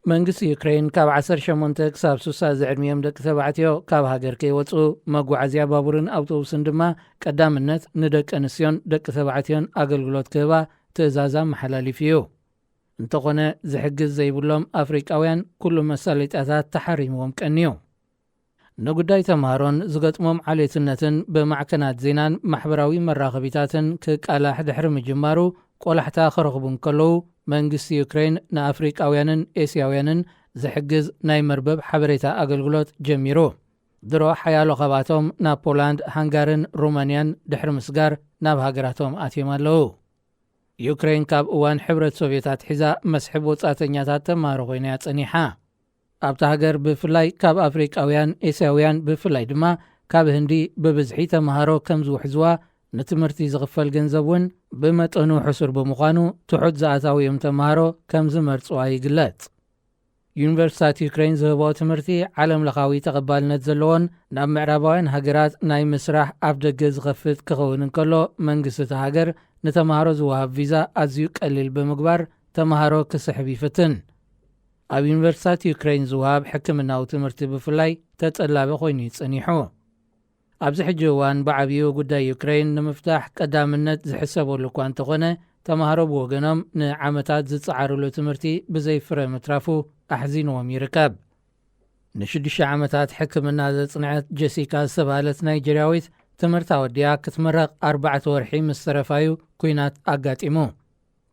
መንግስቲ ዩክሬን ካብ ዓሰርተ ሸሞንተ ክሳብ ስሳ ዝዕድሚኦም ደቂ ተባዕትዮ ካብ ሃገር ከይወጹ፣ መጓዓዝያ ባቡርን ኣውቶቡስን ድማ ቀዳምነት ንደቂ ኣንስትዮን ደቂ ተባዕትዮን ኣገልግሎት ክህባ ትእዛዝ ኣመሓላሊፉ እዩ። እንተኾነ፣ ዝሕግዝ ዘይብሎም ኣፍሪቃውያን ኩሉ መሳለጥያታት ተሓሪምዎም ቀንዩ። ንጉዳይ ተምሃሮን ዝገጥሞም ዓሌትነትን ብማዕከናት ዜናን ማሕበራዊ መራኸቢታትን ክቃላሕ ድሕሪ ምጅማሩ፣ ቆላሕታ ክረኽቡ እንከለዉ፣ መንግስቲ ዩክሬን ንኣፍሪቃውያንን ኤስያውያንን ዝሕግዝ ናይ መርበብ ሓበሬታ ኣገልግሎት ጀሚሩ። ድሮ ሓያሎ ካብኣቶም ናብ ፖላንድ፣ ሃንጋርን ሩማንያን ድሕሪ ምስጋር ናብ ሃገራቶም ኣትዮም ኣለዉ። ዩክሬን ካብ እዋን ሕብረት ሶቭየት ኣትሒዛ መስሕብ ወጻእተኛታት ተማሃሮ ኮይና እያ ጸኒሓ። ኣብታ ሃገር ብፍላይ ካብ ኣፍሪቃውያን፣ ኤስያውያን፣ ብፍላይ ድማ ካብ ህንዲ ብብዝሒ ተማሃሮ ከም ዝውሕዝዋ፣ ንትምህርቲ ዝኽፈል ገንዘብ እውን ብመጠኑ ሕሱር ብምዃኑ፣ ትሑት ዝኣታዊ እዮም ተማሃሮ ከም ዝመርጽዋ ይግለጽ። ዩኒቨርሲታት ዩክሬን ዝህቦ ትምህርቲ ዓለም ለኻዊ ተቐባልነት ዘለዎን ናብ ምዕራባውያን ሃገራት ናይ ምስራሕ ኣፍ ደገ ዝኸፍት ክኸውን እንከሎ፣ መንግስቲ እታ ሃገር ንተማሃሮ ዝወሃብ ቪዛ ኣዝዩ ቀሊል ብምግባር፣ ተማሃሮ ክስሕብ ይፍትን። ኣብ ዩኒቨርሲታት ዩክሬን ዝወሃብ ሕክምናዊ ትምህርቲ ብፍላይ ተጸላቢ ኮይኑ እዩ ጸኒሑ። ኣብዚ ሕጂ እዋን ብዓብዩ ጉዳይ ዩክሬን ንምፍታሕ ቀዳምነት ዝሕሰበሉ እኳ እንተኾነ፣ ተማሃሮ ብወገኖም ንዓመታት ዝጸዓሩሉ ትምህርቲ ብዘይ ፍረ ምትራፉ ኣሕዚንዎም ይርከብ። ንሽዱሽተ ዓመታት ሕክምና ዘጽንዐት ጀሲካ ዝተባህለት ናይጀርያዊት፣ ትምህርታ ወዲኣ ክትምረቕ ኣርባዕተ ወርሒ ምስ ተረፋዩ ኲናት ኣጋጢሙ።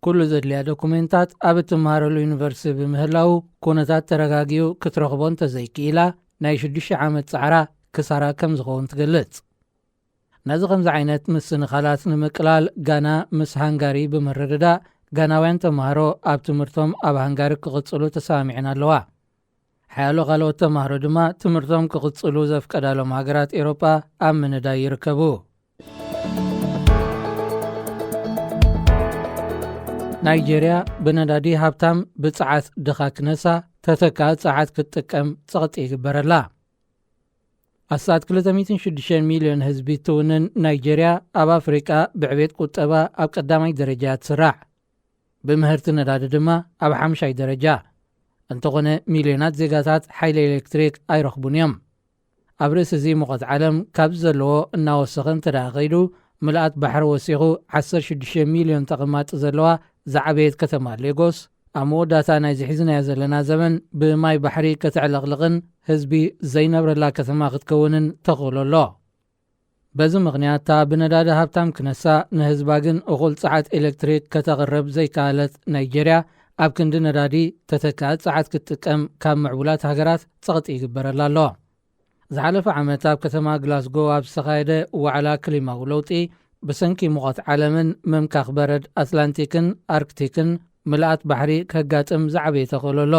ኩሉ ዘድልያ ዶኩሜንታት ኣብ እትመሃረሉ ዩኒቨርሲቲ ብምህላዉ፣ ኩነታት ተረጋጊኡ ክትረኽቦ እንተዘይክኢላ፣ ናይ ሽዱሽተ ዓመት ጻዕራ ክሳራ ከም ዝኸውን ትገልጽ። ነዚ ከምዚ ዓይነት ምስንኻላት ንምቅላል፣ ጋና ምስ ሃንጋሪ ብምርድዳእ፣ ጋናውያን ተማሃሮ ኣብ ትምህርቶም ኣብ ሃንጋሪ ክቕጽሉ ተሰማሚዐን ኣለዋ። ሓያሎ ካልኦት ተማሃሮ ድማ ትምህርቶም ክቕጽሉ ዘፍቀዳሎም ሃገራት ኤውሮጳ ኣብ ምንዳይ ይርከቡ። ናይጄርያ ብነዳዲ ሃብታም፣ ብጸዓት ድኻ ክነሳ፣ ተተካኢ ጸዓት ክትጥቀም ጸቕጢ ይግበረላ። ኣስታት ክልተ ሚእትን ሽዱሽተን ሚልዮን ህዝቢ እትውንን ናይጄርያ፣ ኣብ ኣፍሪቃ ብዕቤት ቁጠባ ኣብ ቀዳማይ ደረጃ ትስራዕ። ብምህርቲ ነዳዲ ድማ ኣብ ሓምሻይ ደረጃ። እንተኾነ፣ ሚልዮናት ዜጋታት ሓይሊ ኤሌክትሪክ ኣይረኽቡን እዮም። ኣብ ርእሲ እዚ፣ ሙቐት ዓለም ካብ ዘለዎ እናወሰኸ እንተ ደኣ ከይዱ፣ ምልኣት ባሕሪ ወሲኹ፣ ዓሰርተ ሽዱሽተ ሚልዮን ተቐማጢ ዘለዋ ዝዓበየት ከተማ ሌጎስ፣ ኣብ መወዳእታ ናይዚ ሒዝናዮ ዘለና ዘመን ብማይ ባሕሪ ከተዕለቕልቕን ህዝቢ ዘይነብረላ ከተማ ክትከውንን ተኽእሎ ኣሎ። በዚ ምኽንያት፣ እታ ብነዳዲ ሃብታም ክነሳ፣ ንህዝባ ግን እኹል ጸዓት ኤሌክትሪክ ከተቕርብ ዘይከኣለት ናይጄርያ፣ ኣብ ክንዲ ነዳዲ ተተካኢ ጸዓት ክትጥቀም ካብ ምዕቡላት ሃገራት ጸቕጢ ይግበረላ ኣሎ። ዝሓለፈ ዓመት ኣብ ከተማ ግላስጎ ኣብ ዝተኻየደ ዋዕላ ክሊማዊ ለውጢ፣ ብሰንኪ ሙቐት ዓለምን ምምካኽ በረድ ኣትላንቲክን ኣርክቲክን፣ ምልኣት ባሕሪ ከጋጥም ዝዓበየ ተኽእሎ ኣሎ።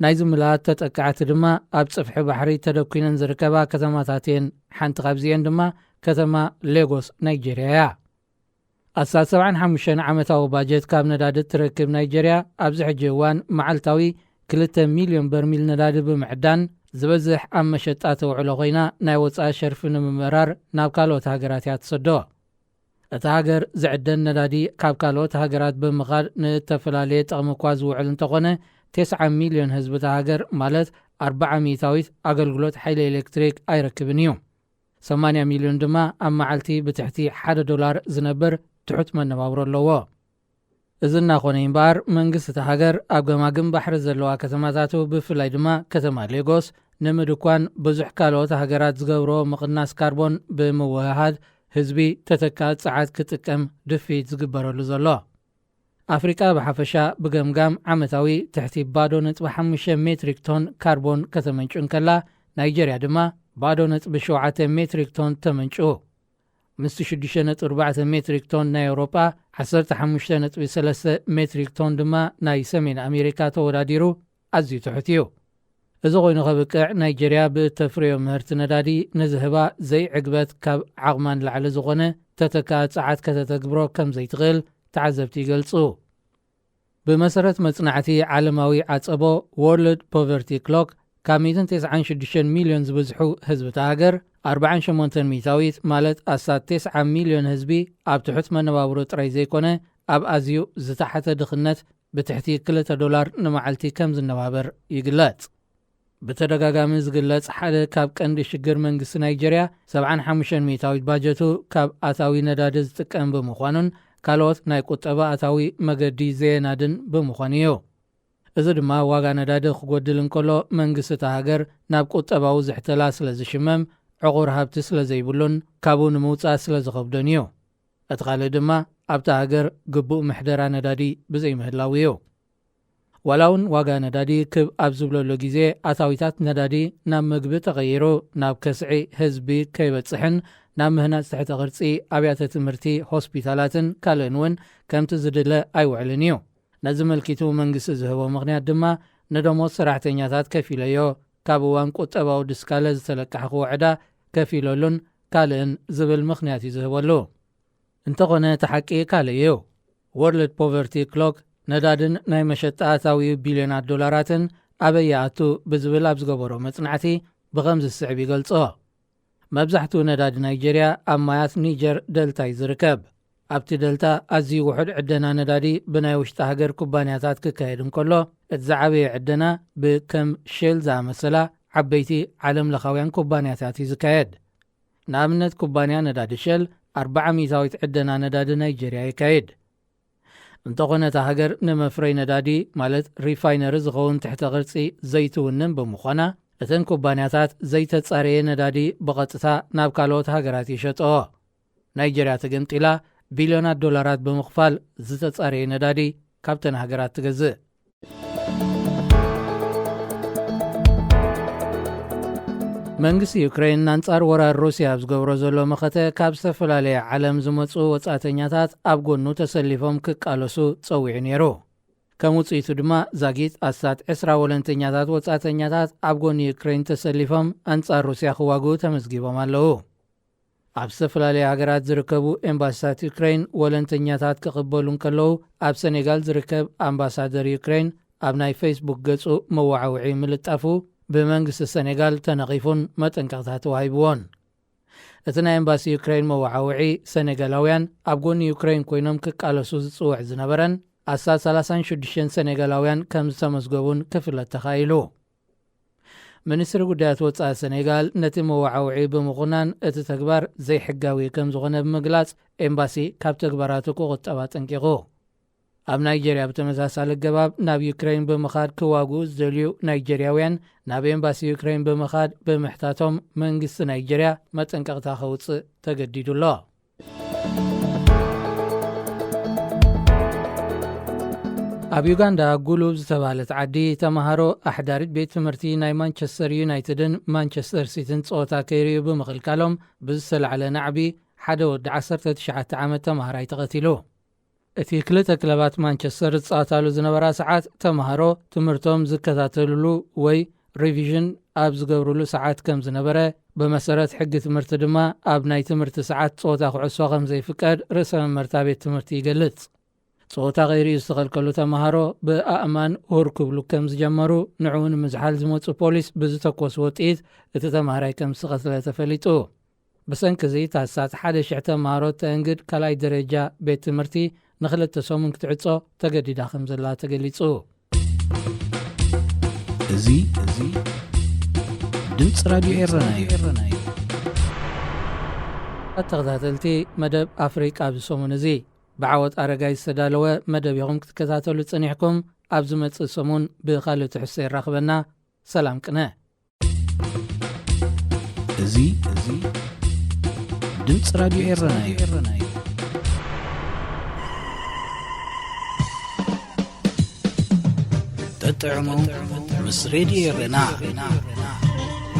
ናይዚ ምልኣት ተጠቃዕቲ ድማ ኣብ ጽፍሒ ባሕሪ ተደኲነን ዝርከባ ከተማታት እየን። ሓንቲ ካብዚአን ድማ ከተማ ሌጎስ ናይጄርያ እያ። ኣስታት ሰብዓን ሓሙሽተን ዓመታዊ ባጀት ካብ ነዳዲ እትረክብ ናይጄርያ ኣብዚ ሕጂ እዋን መዓልታዊ ክልተ ሚልዮን በርሚል ነዳዲ ብምዕዳን ዝበዝሕ ኣብ መሸጣ ተውዕሎ ኮይና፣ ናይ ወፃኢ ሸርፊ ንምምራር ናብ ካልኦት ሃገራት እያ ትሰዶ። እታ ሃገር ዝዕደን ነዳዲ ካብ ካልኦት ሃገራት ብምኻድ ንእተፈላለየ ጥቕሚ እኳ ዝውዕል እንተኾነ፣ ተስዓ ሚልዮን ህዝቢ እታ ሃገር ማለት ኣርብዓ ሚእታዊት ኣገልግሎት ሓይሊ ኤሌክትሪክ ኣይረክብን እዩ። ሰማንያ ሚልዮን ድማ ኣብ መዓልቲ ብትሕቲ ሓደ ዶላር ዝነብር ትሑት መነባብሮ ኣለዎ። እዚ እናኾነ እምበኣር መንግስቲ እታ ሃገር ኣብ ገማግም ባሕሪ ዘለዋ ከተማታቱ ብፍላይ ድማ ከተማ ሌጎስ ንምድኳን ብዙሕ ካልኦት ሃገራት ዝገብሮ ምቕናስ ካርቦን ብምውህሃድ ህዝቢ ተተካእ ጸዓት ክጥቀም ድፍኢት ዝግበረሉ ዘሎ። ኣፍሪቃ ብሓፈሻ ብገምጋም ዓመታዊ ትሕቲ ባዶ ነጥቢ ሓሙሽተ ሜትሪክ ቶን ካርቦን ከተመንጩ እንከላ፣ ናይጀርያ ድማ ባዶ ነጥቢ ሸውዓተ ሜትሪክ ቶን ተመንጩ። ምስቲ ሽዱሽተ ነጥቢ ኣርባዕተ ሜትሪክ ቶን ናይ ኤውሮጳ፣ ዓሰርተ ሓሙሽተ ነጥቢ ሰለስተ ሜትሪክ ቶን ድማ ናይ ሰሜን ኣሜሪካ ተወዳዲሩ ኣዝዩ ትሑት እዩ። እዚ ኮይኑ ከብቅዕ ናይጀርያ ብእተፍርዮ ምህርቲ ነዳዲ ንዝህባ ዘይዕግበት ካብ ዓቕማ ንላዕሊ ዝኾነ ተተካ ጸዓት ከተተግብሮ ከም ዘይትኽእል ተዓዘብቲ ይገልጹ። ብመሰረት መጽናዕቲ ዓለማዊ ዓጸቦ ወርልድ ፖቨርቲ ክሎክ ካብ ሚእትን ተስዓን ሽዱሽተን ሚልዮን ዝበዝሑ ህዝቢ እታ ሃገር ኣርባዓን ሸሞንተን ሚእታዊት ማለት ኣስታት ተስዓ ሚልዮን ህዝቢ ኣብ ትሑት መነባብሮ ጥራይ ዘይኮነ ኣብ ኣዝዩ ዝተሓተ ድኽነት ብትሕቲ ክልተ ዶላር ንመዓልቲ ከም ዝነባበር ይግለጽ። ብተደጋጋሚ ዝግለጽ ሓደ ካብ ቀንዲ ሽግር መንግስቲ ናይጀርያ ሰብዓን ሓሙሽተን ሚእታዊት ባጀቱ ካብ ኣታዊ ነዳዲ ዝጥቀም ብምዃኑን ካልኦት ናይ ቁጠባ ኣታዊ መገዲ ዘየናድን ብምዃኑ እዩ። እዚ ድማ ዋጋ ነዳዲ ክጎድል እንከሎ መንግስቲ እታ ሃገር ናብ ቁጠባዊ ዝሕተላ ስለ ዝሽመም ዕቑር ሃብቲ ስለ ዘይብሉን ካብኡ ንምውጻእ ስለ ዝኸብዶን እዩ። እቲ ካልእ ድማ ኣብታ ሃገር ግቡእ ምሕደራ ነዳዲ ብዘይምህላው እዩ። ዋላ እውን ዋጋ ነዳዲ ክብ ኣብ ዝብለሉ ግዜ ኣታዊታት ነዳዲ ናብ ምግቢ ተቐይሩ ናብ ከስዒ ህዝቢ ከይበጽሕን ናብ ምህናጽ ትሕተ ቅርጺ ኣብያተ ትምህርቲ፣ ሆስፒታላትን ካልእን እውን ከምቲ ዝድለ ኣይውዕልን እዩ። ነዚ መልኪቱ መንግስቲ ዝህቦ ምኽንያት ድማ ንደሞዝ ሰራሕተኛታት ከፊለዮ፣ ካብ እዋን ቁጠባዊ ድስካለ ዝተለቃሕክዎ ዕዳ ከፊለሉን ካልእን ዝብል ምኽንያት እዩ ዝህበሉ። እንተኾነ እቲ ሓቂ ካልእ እዩ። ወርልድ ፖቨርቲ ክሎክ ነዳድን ናይ መሸጣ ኣታዊኡ ቢልዮናት ዶላራትን ኣበይ ይኣቱ ብዝብል ኣብ ዝገበሮ መጽናዕቲ ብኸምዚ ዝስዕብ ይገልጾ። መብዛሕትኡ ነዳዲ ናይጀርያ ኣብ ማያት ኒጀር ደልታ እዩ ዝርከብ። ኣብቲ ደልታ ኣዝዩ ውሑድ ዕደና ነዳዲ ብናይ ውሽጢ ሃገር ኩባንያታት ክካየድ እንከሎ፣ እቲ ዝዓበየ ዕደና ብከም ሼል ዝኣመሰላ ዓበይቲ ዓለም ለኻውያን ኩባንያታት እዩ ዝካየድ። ንኣብነት ኩባንያ ነዳዲ ሸል ኣርብዓ ሚእታዊት ዕደና ነዳዲ ናይጀርያ የካይድ። እንተኾነ እታ ሃገር ንመፍረይ ነዳዲ ማለት ሪፋይነሪ ዝኸውን ትሕተ ቅርጺ ዘይትውንን ብምዃና፣ እተን ኩባንያታት ዘይተጻረየ ነዳዲ ብቐጥታ ናብ ካልኦት ሃገራት ይሸጠኦ። ናይጀርያ ተገምጢላ ቢልዮናት ዶላራት ብምኽፋል ዝተጻረየ ነዳዲ ካብተን ሃገራት ትገዝእ። መንግስቲ ዩክሬን ኣንጻር ወራር ሩስያ ኣብ ዝገብሮ ዘሎ መኸተ ካብ ዝተፈላለየ ዓለም ዝመጹ ወጻእተኛታት ኣብ ጎኑ ተሰሊፎም ክቃለሱ ጸዊዑ ነይሩ። ከም ውጽኢቱ ድማ ዛጊት ኣስታት ዕስራ ወለንተኛታት ወጻእተኛታት ኣብ ጎኒ ዩክሬን ተሰሊፎም ኣንጻር ሩስያ ክዋግኡ ተመዝጊቦም ኣለዉ። ኣብ ዝተፈላለያ ሃገራት ዝርከቡ ኤምባሲታት ዩክሬን ወለንተኛታት ክቕበሉ እንከለዉ፣ ኣብ ሰኔጋል ዝርከብ ኣምባሳደር ዩክሬን ኣብ ናይ ፌስቡክ ገጹ መወዓውዒ ምልጣፉ ብመንግስቲ ሰኔጋል ተነቒፉን መጠንቀቕታ ተዋሂብዎን። እቲ ናይ ኤምባሲ ዩክሬን መወዓውዒ፣ ሰኔጋላውያን ኣብ ጎኒ ዩክሬን ኮይኖም ክቃለሱ ዝጽውዕ ዝነበረን ኣስታት ሰላሳን ሽዱሽተን ሰኔጋላውያን ከም ዝተመዝገቡን ክፍለጥ ተኻኢሉ። ሚኒስትሪ ጉዳያት ወጻኢ ሰኔጋል ነቲ መወዓውዒ ብምኹናን፣ እቲ ተግባር ዘይሕጋዊ ከም ዝኾነ ብምግላጽ፣ ኤምባሲ ካብ ተግባራቱ ክቑጠብ ኣጠንቂቑ። ኣብ ናይጀርያ ብተመሳሳሊ ኣገባብ ናብ ዩክሬን ብምኻድ ክዋግኡ ዝደልዩ ናይጀርያውያን ናብ ኤምባሲ ዩክሬን ብምኻድ ብምሕታቶም መንግስቲ ናይጀርያ መጠንቀቕታ ከውጽእ ተገዲዱ ኣሎ። ኣብ ዩጋንዳ ጉሉብ ዝተባህለት ዓዲ ተምሃሮ ኣሕዳሪት ቤት ትምህርቲ ናይ ማንቸስተር ዩናይትድን ማንቸስተር ሲቲን ጸወታ ከይርእዩ ብምኽልካሎም ብዝተላዕለ ናዕቢ ሓደ ወዲ ዓሰርተ ትሽዓተ ዓመት ተምሃራይ ተቐቲሉ። እቲ ክልተ ክለባት ማንቸስተር ዝጻወታሉ ዝነበራ ሰዓት፣ ተማሃሮ ትምህርቶም ዝከታተሉሉ ወይ ሪቪዥን ኣብ ዝገብሩሉ ሰዓት ከም ዝነበረ፣ ብመሰረት ሕጊ ትምህርቲ ድማ ኣብ ናይ ትምህርቲ ሰዓት ጸወታ ኩዕሶ ከም ዘይፍቀድ ርእሰ መመርታ ቤት ትምህርቲ ይገልጽ። ጸወታ ከይርእዩ ዝተኸልከሉ ተማሃሮ ብኣእማን ሁር ክብሉ ከም ዝጀመሩ፣ ንዕኡ ንምዝሓል ዝመጹ ፖሊስ ብዝተኮስዎ ጥይት እቲ ተማሃራይ ከም ዝተቐትለ ተፈሊጡ። ብሰንኪ እዚ፣ ታህሳስ ሓደ ሺሕ ተማሃሮ ተእንግድ ካልኣይ ደረጃ ቤት ትምህርቲ ንኽልተ ሰሙን ክትዕጾ ተገዲዳ ከም ዘላ ተገሊጹ። እዚ፣ እዚ ድምፂ ራዲዮ ኤረና እዩ። ተኸታተልቲ መደብ ኣፍሪቃ ኣብዚ ሰሙን እዚ፣ ብዓወት ኣረጋይ ዝተዳለወ መደብ ኢኹም ክትከታተሉ ጽኒሕኩም። ኣብ ዝመጽእ ሰሙን ብኻልእ ትሕዝቶ የራኽበና። ሰላም ቅነ። እዚ፣ እዚ ድምፂ ራዲዮ ኤረና እዩ። ጠጥዕሙ ምስ ሬድዮ ኤረና።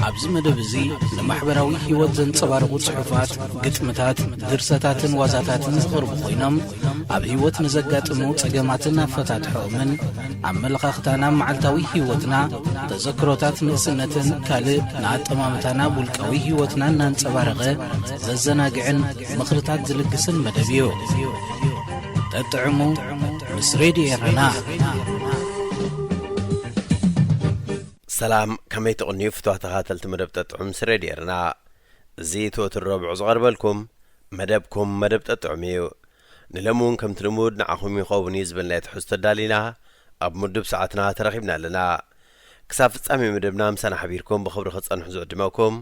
ኣብዚ መደብ እዚ ንማሕበራዊ ህይወት ዘንጸባርቑ ጽሑፋት፣ ግጥምታት፣ ድርሰታትን ዋዛታትን ዝቐርቡ ኮይኖም፣ ኣብ ህይወት ንዘጋጥሙ ጸገማትን ኣፈታትሖኦምን፣ ኣመለኻኽታና፣ መዓልታዊ ህይወትና፣ ተዘክሮታት ንእስነትን ካልእ ንኣጠማምታና ውልቃዊ ህይወትና እናንጸባረቐ ዘዘናግዕን ምኽርታት ዝልግስን መደብ እዩ። ጠጥዕሙ ምስ ሬድዮ ኤረና። ሰላም፣ ከመይ ትቕንዩ ፍትዋት ተኸታተልቲ መደብ ጠጥዑ ምስ ሬድዮ ኤረና? እዚ እቲ ወትሩ ረቡዕ ዝቐርበልኩም መደብኩም መደብ ጠጥዑም እዩ። ንሎሚ እውን ከምቲ ልሙድ ንዓኹም ይኸውን እዩ ዝበልናዮ ትሕዝቶ ኣዳሊና ኣብ ምዱብ ሰዓትና ተረኺብና ኣለና። ክሳብ ፍጻሜ መደብና ምሳና ሓቢርኩም ብኽብሪ ክጸንሑ ዝዕድመኩም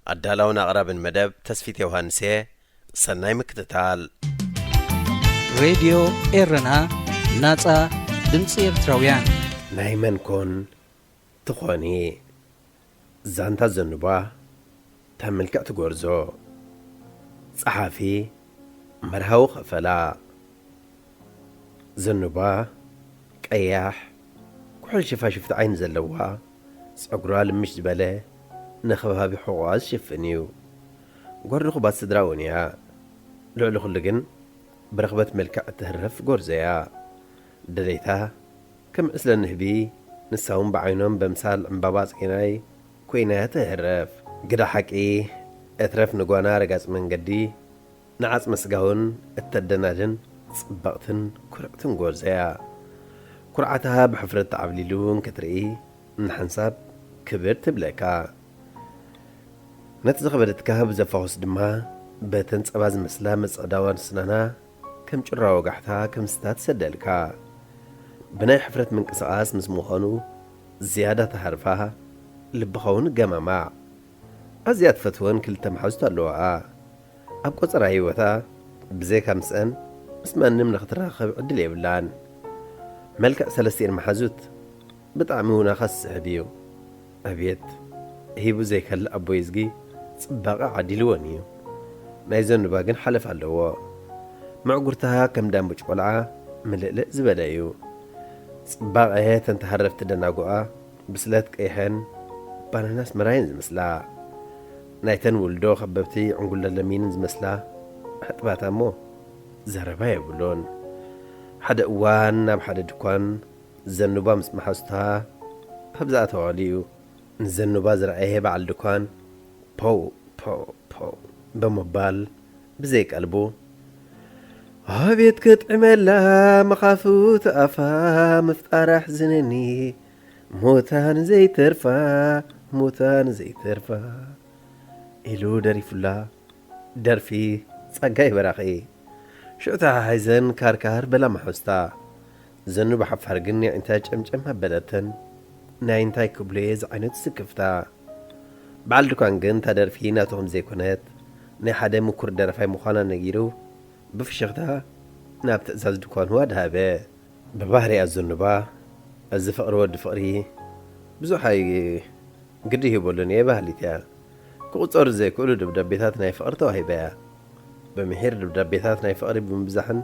ኣዳላውን ኣቕራብን መደብ ተስፊት ዮሃንስ እየ። ሰናይ ምክትታል። ሬድዮ ኤረና፣ ናጻ ድምጺ ኤርትራውያን። ናይ መን ኮን ትኾኒ? ዛንታ ዘንባ፣ እታ ምልክዕቲ ጎርዞ። ጸሓፊ፣ መርሃዊ ከፈላ። ዘንባ፣ ቀያሕ፣ ኩሕል ሽፋሽፍቲ ዓይኒ ዘለዋ፣ ጸጉራ ልምሽ ዝበለ፣ ንኸባቢ ሕቖኣ ዝሽፍን እዩ። ጎርዲ ኩባት ስድራ እውን እያ። ልዕሊ ኩሉ ግን፣ ብርኽበት መልክዕ እትህረፍ ጎርዞ እያ። ደለይታ፣ ከም ዕስለ ንህቢ፣ ንሳ እውን ብዓይኖም በምሳል ዕምባባ ጸይናይ ኮይና እያ ትህረፍ። ግዳ ሓቂ፣ እትረፍ ንጓና ረጋጽ መንገዲ፣ ንዓጽመ ስጋ እውን እተደናድን ጽብቕትን ኩርዕትን ጎርዞ እያ። ኩርዓታ ብሕፍረት ተዓብሊሉ እንክትርኢ፣ ንሓንሳብ ክብር ትብለካ። ነቲ ዘኽበደትካ ብዘፋኹስ ድማ፣ በተን ጸባ ዝመስላ መጸዕዳዋን ስናና ከም ጭራ ወጋሕታ ክምስታ ትሰደልካ። ብናይ ሕፍረት ምንቅስቓስ ምስ ምዃኑ ዝያዳ ትሃርፋ፣ ልብኻ እውን ገማማዕ። ኣዝያ ትፈትወን ክልተ መሓዙት ኣለዋኣ። ኣብ ቆጸራ ህይወታ ብዘይካ ምስአን ምስ ማንም ንኽትራኸብ ዕድል የብላን። መልክዕ ሰለስቲኤን መሓዙት ብጣዕሚ እውን ኣኻሲ ዝስሕብ እዩ። ኣቤት፣ ሂቡ ዘይከልእ ኣቦይ እዝጊ ጽባቐ ዓዲልወን እዩ። ናይ ዘንባ ግን ሓለፍ ኣለዎ። ምዕጉርታ ከም ዳምቡጭ ቆልዓ ምልእልእ ዝበለ እዩ። ጽባቐ ተን ተሃረፍቲ ደናጉኣ ብስለት ቀይሐን ባናና ኣስመራይን ዝመስላ። ናይተን ውልዶ ከበብቲ ዕንጉለ ለሚንን ዝመስላ ሕጥባታ እሞ ዘረባ የብሉን። ሓደ እዋን ናብ ሓደ ድኳን ዘንባ ምስ መሓዙታ ኣብ ዝኣተዋሉ እዩ ንዘንባ ዝረኣየ በዓል ድኳን ፖው ፖው ፖው ብምባል ብዘይ ቀልቡ፣ "ኣቤት ክጥዕመላ መኻፍት ኣፋ ምፍጣር ኣሕዝነኒ፣ ሙታን ዘይተርፋ፣ ሙታን ዘይተርፋ" ኢሉ ደሪፉላ። ደርፊ ጸጋይ በራኺ። ሽዑ ተሓሒዘን ካርካር በላ መሓዙታ። ዘኑ ብሓፋር ግን የዒንታ ጨምጨም ኣበለተን። ናይ እንታይ ክብሎ እየ ዝዓይነቱ ስክፍታ። በዓል ድኳን ግን እታ ደርፊ ናቱ ከም ዘይኮነት፣ ናይ ሓደ ምኩር ደራፋይ ምዃና ነጊሩ፣ ብፍሽኽታ ናብ ትእዛዝ ድኳኑ ኣድሃበ። ብባህሪኣ ዘኑባ፣ እዚ ፍቕሪ ወዲ ፍቕሪ ብዙሕ ኣይ-፣ ግዲ ይህበሉን እየ በሃሊት እያ። ክቑጸሩ ዘይክእሉ ደብዳቤታት ናይ ፍቕሪ ተዋሂባ እያ። ብምሒር ደብዳቤታት ናይ ፍቕሪ ብምብዛሕን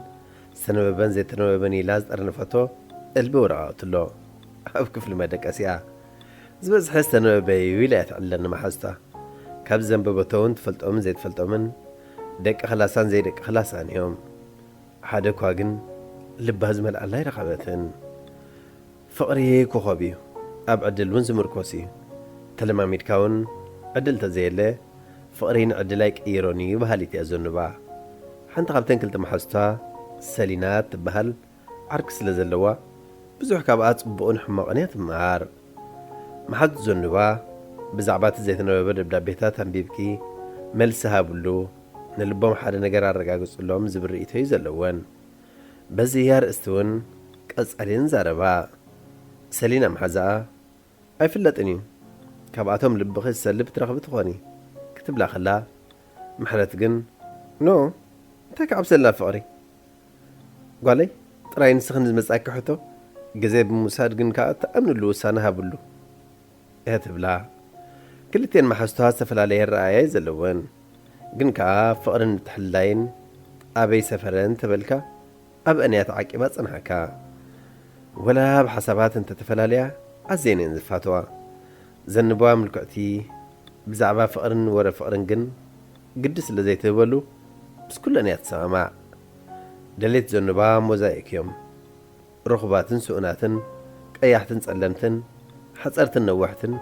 ዝተነበበን ዘይተነበበን ኢላ ዝጠርነፈቶ እልቢ ወረቓቕቲ ኣሎ። ኣብ ክፍሊ መደቀሲኣ ዝበዝሐ ዝተነበበ እዩ ኢላ እያ ትዕልለኒ መሓዙታ። ካብ ዘንበበቶ እውን ትፈልጦምን ዘይትፈልጦምን ደቂ ክላሳን ዘይደቂ ክላሳን እዮም። ሓደ እኳ ግን ልባ ዝመልኣላ ኣይረኸበትን። ፍቕሪ ኮኸብ እዩ። ኣብ ዕድል እውን ዝምርኮስ እዩ። ተለማሚድካ እውን ዕድል ተዘየለ፣ ፍቕሪ ንዕድል ኣይቅይሮን እዩ በሃሊት እያ ዘኑባ። ሓንቲ ካብተን ክልተ መሓዙታ ሰሊና ትበሃል ዓርኪ ስለ ዘለዋ፣ ብዙሕ ካብኣ ጽቡቕን ሕማቕን እያ ትመሃር። መሓዙት ዘኑባ፣ ብዛዕባ እቲ ዘይተነበበ ደብዳቤታት ኣንቢብኪ መልሲ ሃብሉ፣ ንልቦም ሓደ ነገር ኣረጋግጽሎም ዝብል ርእይቶ እዩ ዘለወን። በዚ ኣርእስቲ እውን ቀጻሊ ንዛረባ። ሰሊና መሓዛኣ፣ ኣይፍለጥን እዩ። ካብኣቶም ልብኺ ዝሰልብ ትረኽቢ ትኾኒ፣ ክትብላ ከላ፣ ምሕረት ግን፣ ኖ፣ እንታይ ክዓብሰላ ፍቕሪ? ጓለይ፣ ጥራይ ንስኺ ንዝመጻኪ ሕቶ ግዜ ብምውሳድ ግን ከኣ ትኣምንሉ ውሳነ ሃብሉ፣ እያ ትብላ። ክልቴን መሓዝቷ ዝተፈላለየ ኣረኣእያ እዩ ዘለወን። ግን ከኣ ፍቕርን ምትሕልላይን ኣበይ ሰፈረን ተበልካ፣ ኣብአን እያ ተዓቂባ ጸንሓካ። ወላ ኣብ ሓሳባት እንተተፈላለያ፣ ኣዝየን እየን ዝፋተዋ። ዘንባ ምልክዕቲ ብዛዕባ ፍቕርን ወረ ፍቕርን ግን ግዲ ስለ ዘይትህበሉ፣ ምስ ኩለን እያ ትሰማማዕ። ደሌት ዘንባ ሞዛይክ እዮም። ርኹባትን ስኡናትን፣ ቀያሕትን ጸለምትን፣ ሓጸርትን ነዋሕትን፣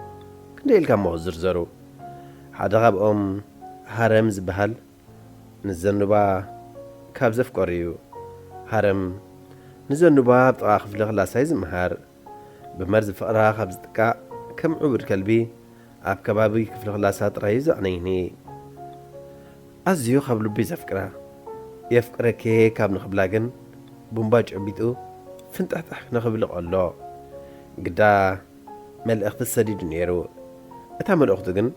ክንደይ ኢልካ እሞ ክዝርዘሩ። ሓደ ካብኦም ሃረም ዝበሃል ንዘንባ ካብ ዘፍቀሩ እዩ። ሃረም ንዘንባ ኣብ ጥቓ ክፍሊ ክላሳ እዩ ዝመሃር። ብመርዚ ፍቕራ ካብ ዝጥቃዕ ከም ዕቡድ ከልቢ ኣብ ከባቢ ክፍሊ ክላሳ ጥራይ እዩ ዘዕነይኒ። ኣዝዩ ካብ ልቡ እዩ ዘፍቅራ። የፍቅረኪ ካብ ንኽብላ ግን ቡምባ ጨቢጡ ፍንጥሕጥሕ ንኽብል ይቐሎ። ግዳ መልእኽቲ ሰዲዱ ነይሩ። እታ መልእኽቱ ግን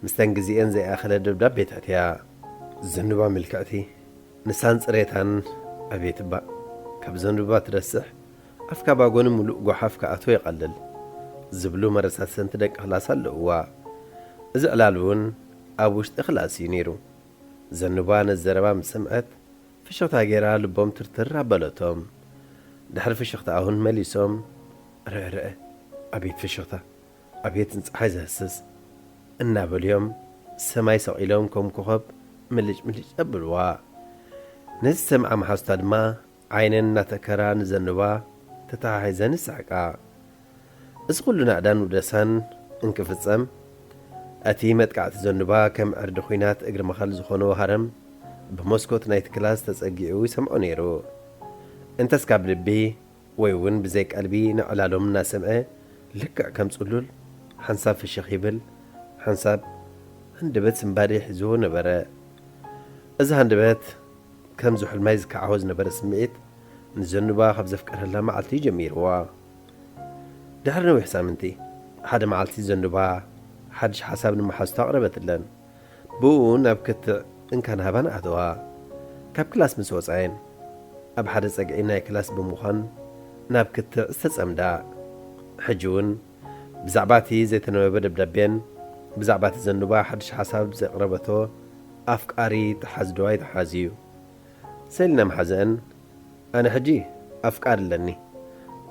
ምስተን ግዜኤን ዘይኣኸለ ደብዳቤታት እያ። ዘንባ ምልክዕቲ ንሳን ጽሬታን ኣቤት እባ። ካብ ዘንባ ትረስሕ ኣፍካ ባጎኒ ምሉእ ጓሓፍ ክኣትዎ ይቐልል ዝብሉ መረሳሰንቲ ደቂ ክላስ ኣለውዋ። እዚ ዕላል እውን ኣብ ውሽጢ ክላስ እዩ ነይሩ። ዘንባ ነዚ ዘረባ ምስ ሰምዐት ፍሽኽታ ገይራ ልቦም ትርትር ኣበለቶም። ድሕሪ ፍሽኽታ እውን መሊሶም ርእ ርእ ኣቤት ፍሽኽታ፣ ኣቤት ንጸሓይ ዘህስስ እናበሉ እዮም ሰማይ ሰቒሎም ከም ኮኸብ ምልጭ ምልጭ ዘብልዋ። ነዚ ዝሰምዓ መሓዙታ ድማ ዓይነን እናተከራ ንዘንባ ተተሓሒዘን ይስሕቃ። እዚ ኩሉ ናእዳን ውደሳን እንክፍጸም፣ እቲ መጥቃዕቲ ዘንባ ከም ዕርዲ ኲናት እግሪ መኸል ዝኾኖ ሃረም ብመስኮት ናይቲ ክላስ ተጸጊዑ ይሰምዖ ነይሩ። እንተስ ካብ ልቢ ወይ እውን ብዘይ ቀልቢ ንዕላሎም እናሰምዐ ልክዕ ከም ጽሉል ሓንሳብ ፍሽኽ ይብል፣ ሓንሳብ ሃንደበት ስንባደ ሒዝዎ ነበረ። እዚ ሃንደበት ከም ዝሑል ማይ ዝከዓቦ ዝነበረ ስምዒት ንዘንባ ካብ ዘፍቀረላ መዓልቲ ጀሚርዋ። ድሕሪ ነዊሕ ሳምንቲ፣ ሓደ መዓልቲ ዘንባ ሓድሽ ሓሳብ ንመሓዙታ ኣቕረበትለን። ብኡ ናብ ክትዕ እንካን ሃባን ኣተዋ። ካብ ክላስ ምስ ወጻየን፣ ኣብ ሓደ ጸግዒ ናይ ክላስ ብምዃን ናብ ክትዕ ዝተጸምዳ። ሕጂ እውን ብዛዕባ እቲ ዘይተነበበ ደብዳቤን ብዛዕባ እቲ ዘንባ ሓድሽ ሓሳብ ዘቕረበቶ ኣፍቃሪ ተሓዝዶ ኣይተሓዝዩ። ሰሊና መሓዘአን፣ ኣነ ሕጂ ኣፍቃሪ ኣለኒ።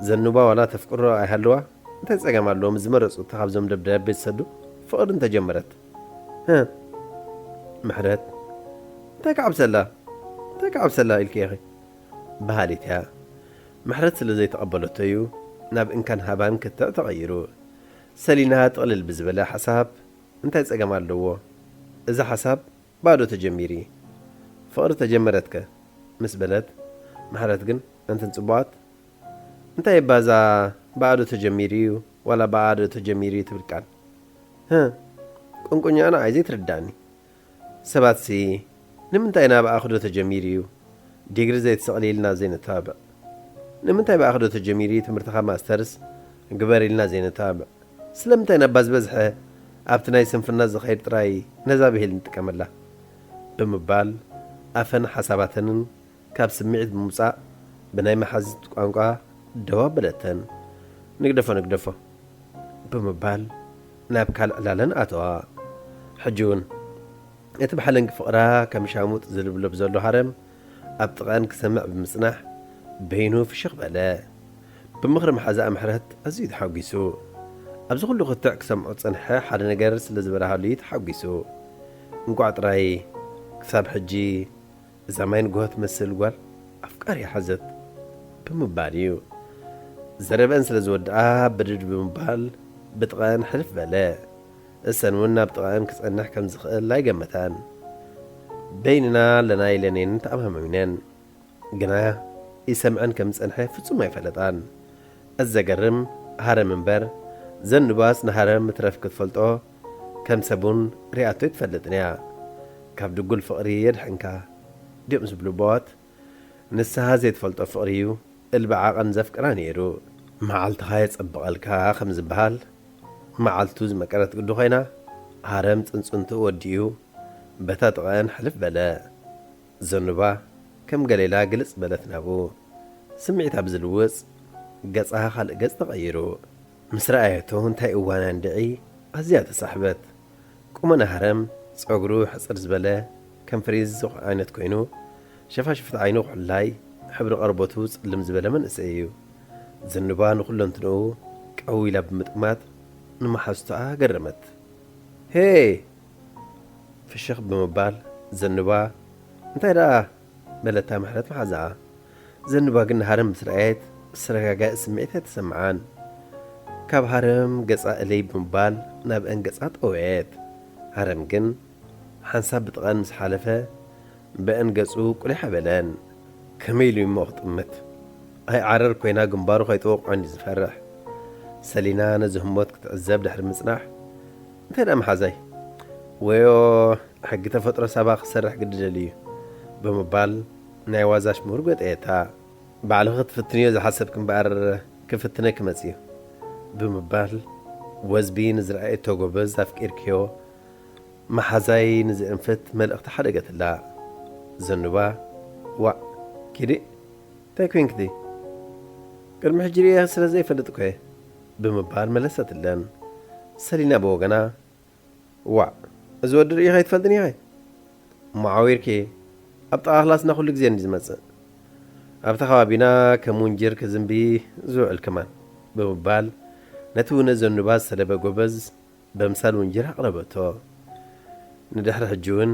ዘንባ ዋላ ተፍቅሮ ኣይሃልዋ፣ እንታይ ጸገም ኣለዎ ምስ ዝመረጹ እታ ካብዞም ደብዳቤ ዝሰዱ ፍቕሪ እንተጀመረት? ህ፣ ምሕረት፣ እንታይ ክዓብሰላ? እንታይ ክዓብሰላ ኢልኪ ኢኺ? በሃሊት እያ። ምሕረት ስለ ዘይተቐበለቶ እዩ ናብ እንካን ሃባን ክትዕ ተቐይሩ። ሰሊና ጥቕልል ብዝበለ ሓሳብ፣ እንታይ ጸገም ኣለዎ? እዚ ሓሳብ ባዶ ተጀሚሩ እዩ። ፍቕሪ ተጀመረትከ? ምስ በለት፣ ምሕረት ግን፣ ኣንተን ጽቡቓት፣ እንታይ እባ እዛ ብኣዶ ተጀሚሩ እዩ ዋላ ብኣዶ ተጀሚሩ እዩ ትብል ቃል? ህ፣ ቁንቁኛ ንዓይ ዘይትርዳእኒ። ሰባትሲ፣ ንምንታይ ኢና ብኣኽዶ ተጀሚሩ እዩ ዲግሪ ዘይትሰቕሊ ኢልና ዘይነተባብዕ? ንምንታይ ብኣኽዶ ተጀሚሩ እዩ ትምህርትኻ ማስተርስ ግበር ኢልና ዘይነተባብዕ? ስለምንታይ ናባ ዝበዝሐ ኣብቲ ናይ ስንፍና ዝኸይድ ጥራይ ነዛ ብሂል ንጥቀመላ? ብምባል ኣፈን ሓሳባተንን ካብ ስምዒት ብምውጻእ ብናይ መሓዝት ቋንቋ ደው ኣበለተን። "ንግደፎ፣ ንግደፎ" ብምባል ናብ ካልእ ዕላለን ኣተዋ። ሕጂ እውን እቲ ብሓለንጊ ፍቕራ ከም ሻሙጥ ዝልብለብ ዘሎ ሃረም ኣብ ጥቓን ክሰምዕ ብምጽናሕ በይኑ ፍሽኽ በለ። ብምኽሪ መሓዛኣ ምሕረት ኣዝዩ ተሓጒሱ። ኣብዚ ኩሉ ክትዕ ክሰምዖ ዝጸንሐ ሓደ ነገር ስለ ዝበርሃሉ እዩ ተሓጒሱ። እንቋዕ ጥራይ ክሳብ ሕጂ እዛ ማይ ንግሆ ትመስል ጓል ኣፍቃሪ ሓዘት። ብምባል እዩ። ዘረበን ስለ ዝወድኣ ብድድ ብምባል ብጥቐን ሕልፍ በለ። እሰን እውን ናብ ጥቐን ክጸንሕ ከም ዝኽእል ኣይገመታን። በይንና ኣለና ኢለን እየን ተኣማሚነን። ግና ይሰምዐን ከም ዝጸንሐ ፍጹም ኣይፈለጣን። እዚ ዘገርም ሃረም እምበር፣ ዘንባስ ንሃረም ምትረፍ ክትፈልጦ ከም ሰብ እውን ሪኣቶ ኣይትፈልጥን እያ። ካብ ድጉል ፍቕሪ የድሕንካ ድዮም ዝብሉ ኣቦዋት። ንስኻ ዘይትፈልጦ ፍቕሪ እዩ እልቢ ዓቐን ዘፍቅራ ነይሩ። መዓልትኻ የጸብቐልካ ከም ዝበሃል፣ መዓልቱ ዝመቀረት ግዲ ኮይና፣ ሃረም ጽንጽንትኡ ወዲኡ በታ ጥቐን ሕልፍ በለ። ዘኑባ ከም ገሌላ ግልጽ በለት ናብኡ። ስምዒታ ብዝልውጽ ገጻ ካልእ ገጽ ተቐይሩ። ምስ ረኣየቶ እንታይ እዋና እንድዒ ኣዝያ ተሳሕበት። ቁመና ሃረም፣ ጸጉሩ ሕጽር ዝበለ ከም ፍሪዝ ዓይነት ኮይኑ፣ ሸፋሽፍቲ ዓይኑ ኩሕላይ፣ ሕብሪ ቆርበቱ ጽልም ዝበለ መንእሰይ እዩ። ዘኑባ ንኹለንትንኡ ቀው ኢላ ብምጥማት ንመሓዙታኣ ገረመት። ሄ! ፍሽኽ ብምባል ዘኑባ፣ እንታይ ደኣ? በለታ ምሕረት መሓዛኣ። ዘንባ ግን ንሃረም ምስ ረኣየት ዝተረጋግአ ስምዒት ኣይተሰምዓን። ካብ ሃረም ገጻ እለይ ብምባል ናብአን ገጻ ጠወየት። ሃረም ግን ሓንሳብ ብጥቐን ምስ ሓለፈ ብአን ገጹ ቁሊሕ ኣበለን። ከመይ ኢሉ እሞ ክጥምት? ኣይ ዓረር ኮይና ግንባሩ ከይጥወቕዖ እንዲ ዝፈርሕ። ሰሊና ነዚ ህሞት ክትዕዘብ ድሕሪ ምጽናሕ፣ እንታይ ደኣ መሓዛይ? ወዮ ሕጊ ተፈጥሮ ሳባ ክሰርሕ ግዲ ደልዩ ብምባል ናይ ዋዛ ሽሙር ገጠየታ። ባዕልኺ ክትፍትንዮ ዝሓሰብኪ እምበኣር ክፍትነኪ መጽዩ ብምባል ወዝቢ ንዝረኣየቶ ጎበዝ ኣፍቂርክዮ መሓዛይ ንዝእንፍት መልእኽቲ ሓደገትላ። ዘኑባ ዋዕ ኪዲ እንታይ ኮይንክቲ? ቅድሚ ሕጂ ርእየ ስለ ዘይፈልጥ እኮ እየ ብምባል መለሰትለን። ሰሊና ብወገና ዋዕ እዚ ወዲ ርኢኻ ኣይትፈልጥን ኢኻ? እሞ ዓዊርኪ ኣብ ጥቓ ክላስና ኩሉ ግዜ እንዲ ዝመጽእ ኣብቲ ከባቢና ከም ውንጅር ክዝንቢ ዝውዕል ከማን ብምባል ነቲ ውነ ዘኑባ ዝሰለበ ጎበዝ በምሳል ውንጅር ኣቕረበቶ። ንድሕሪ ሕጂ እውን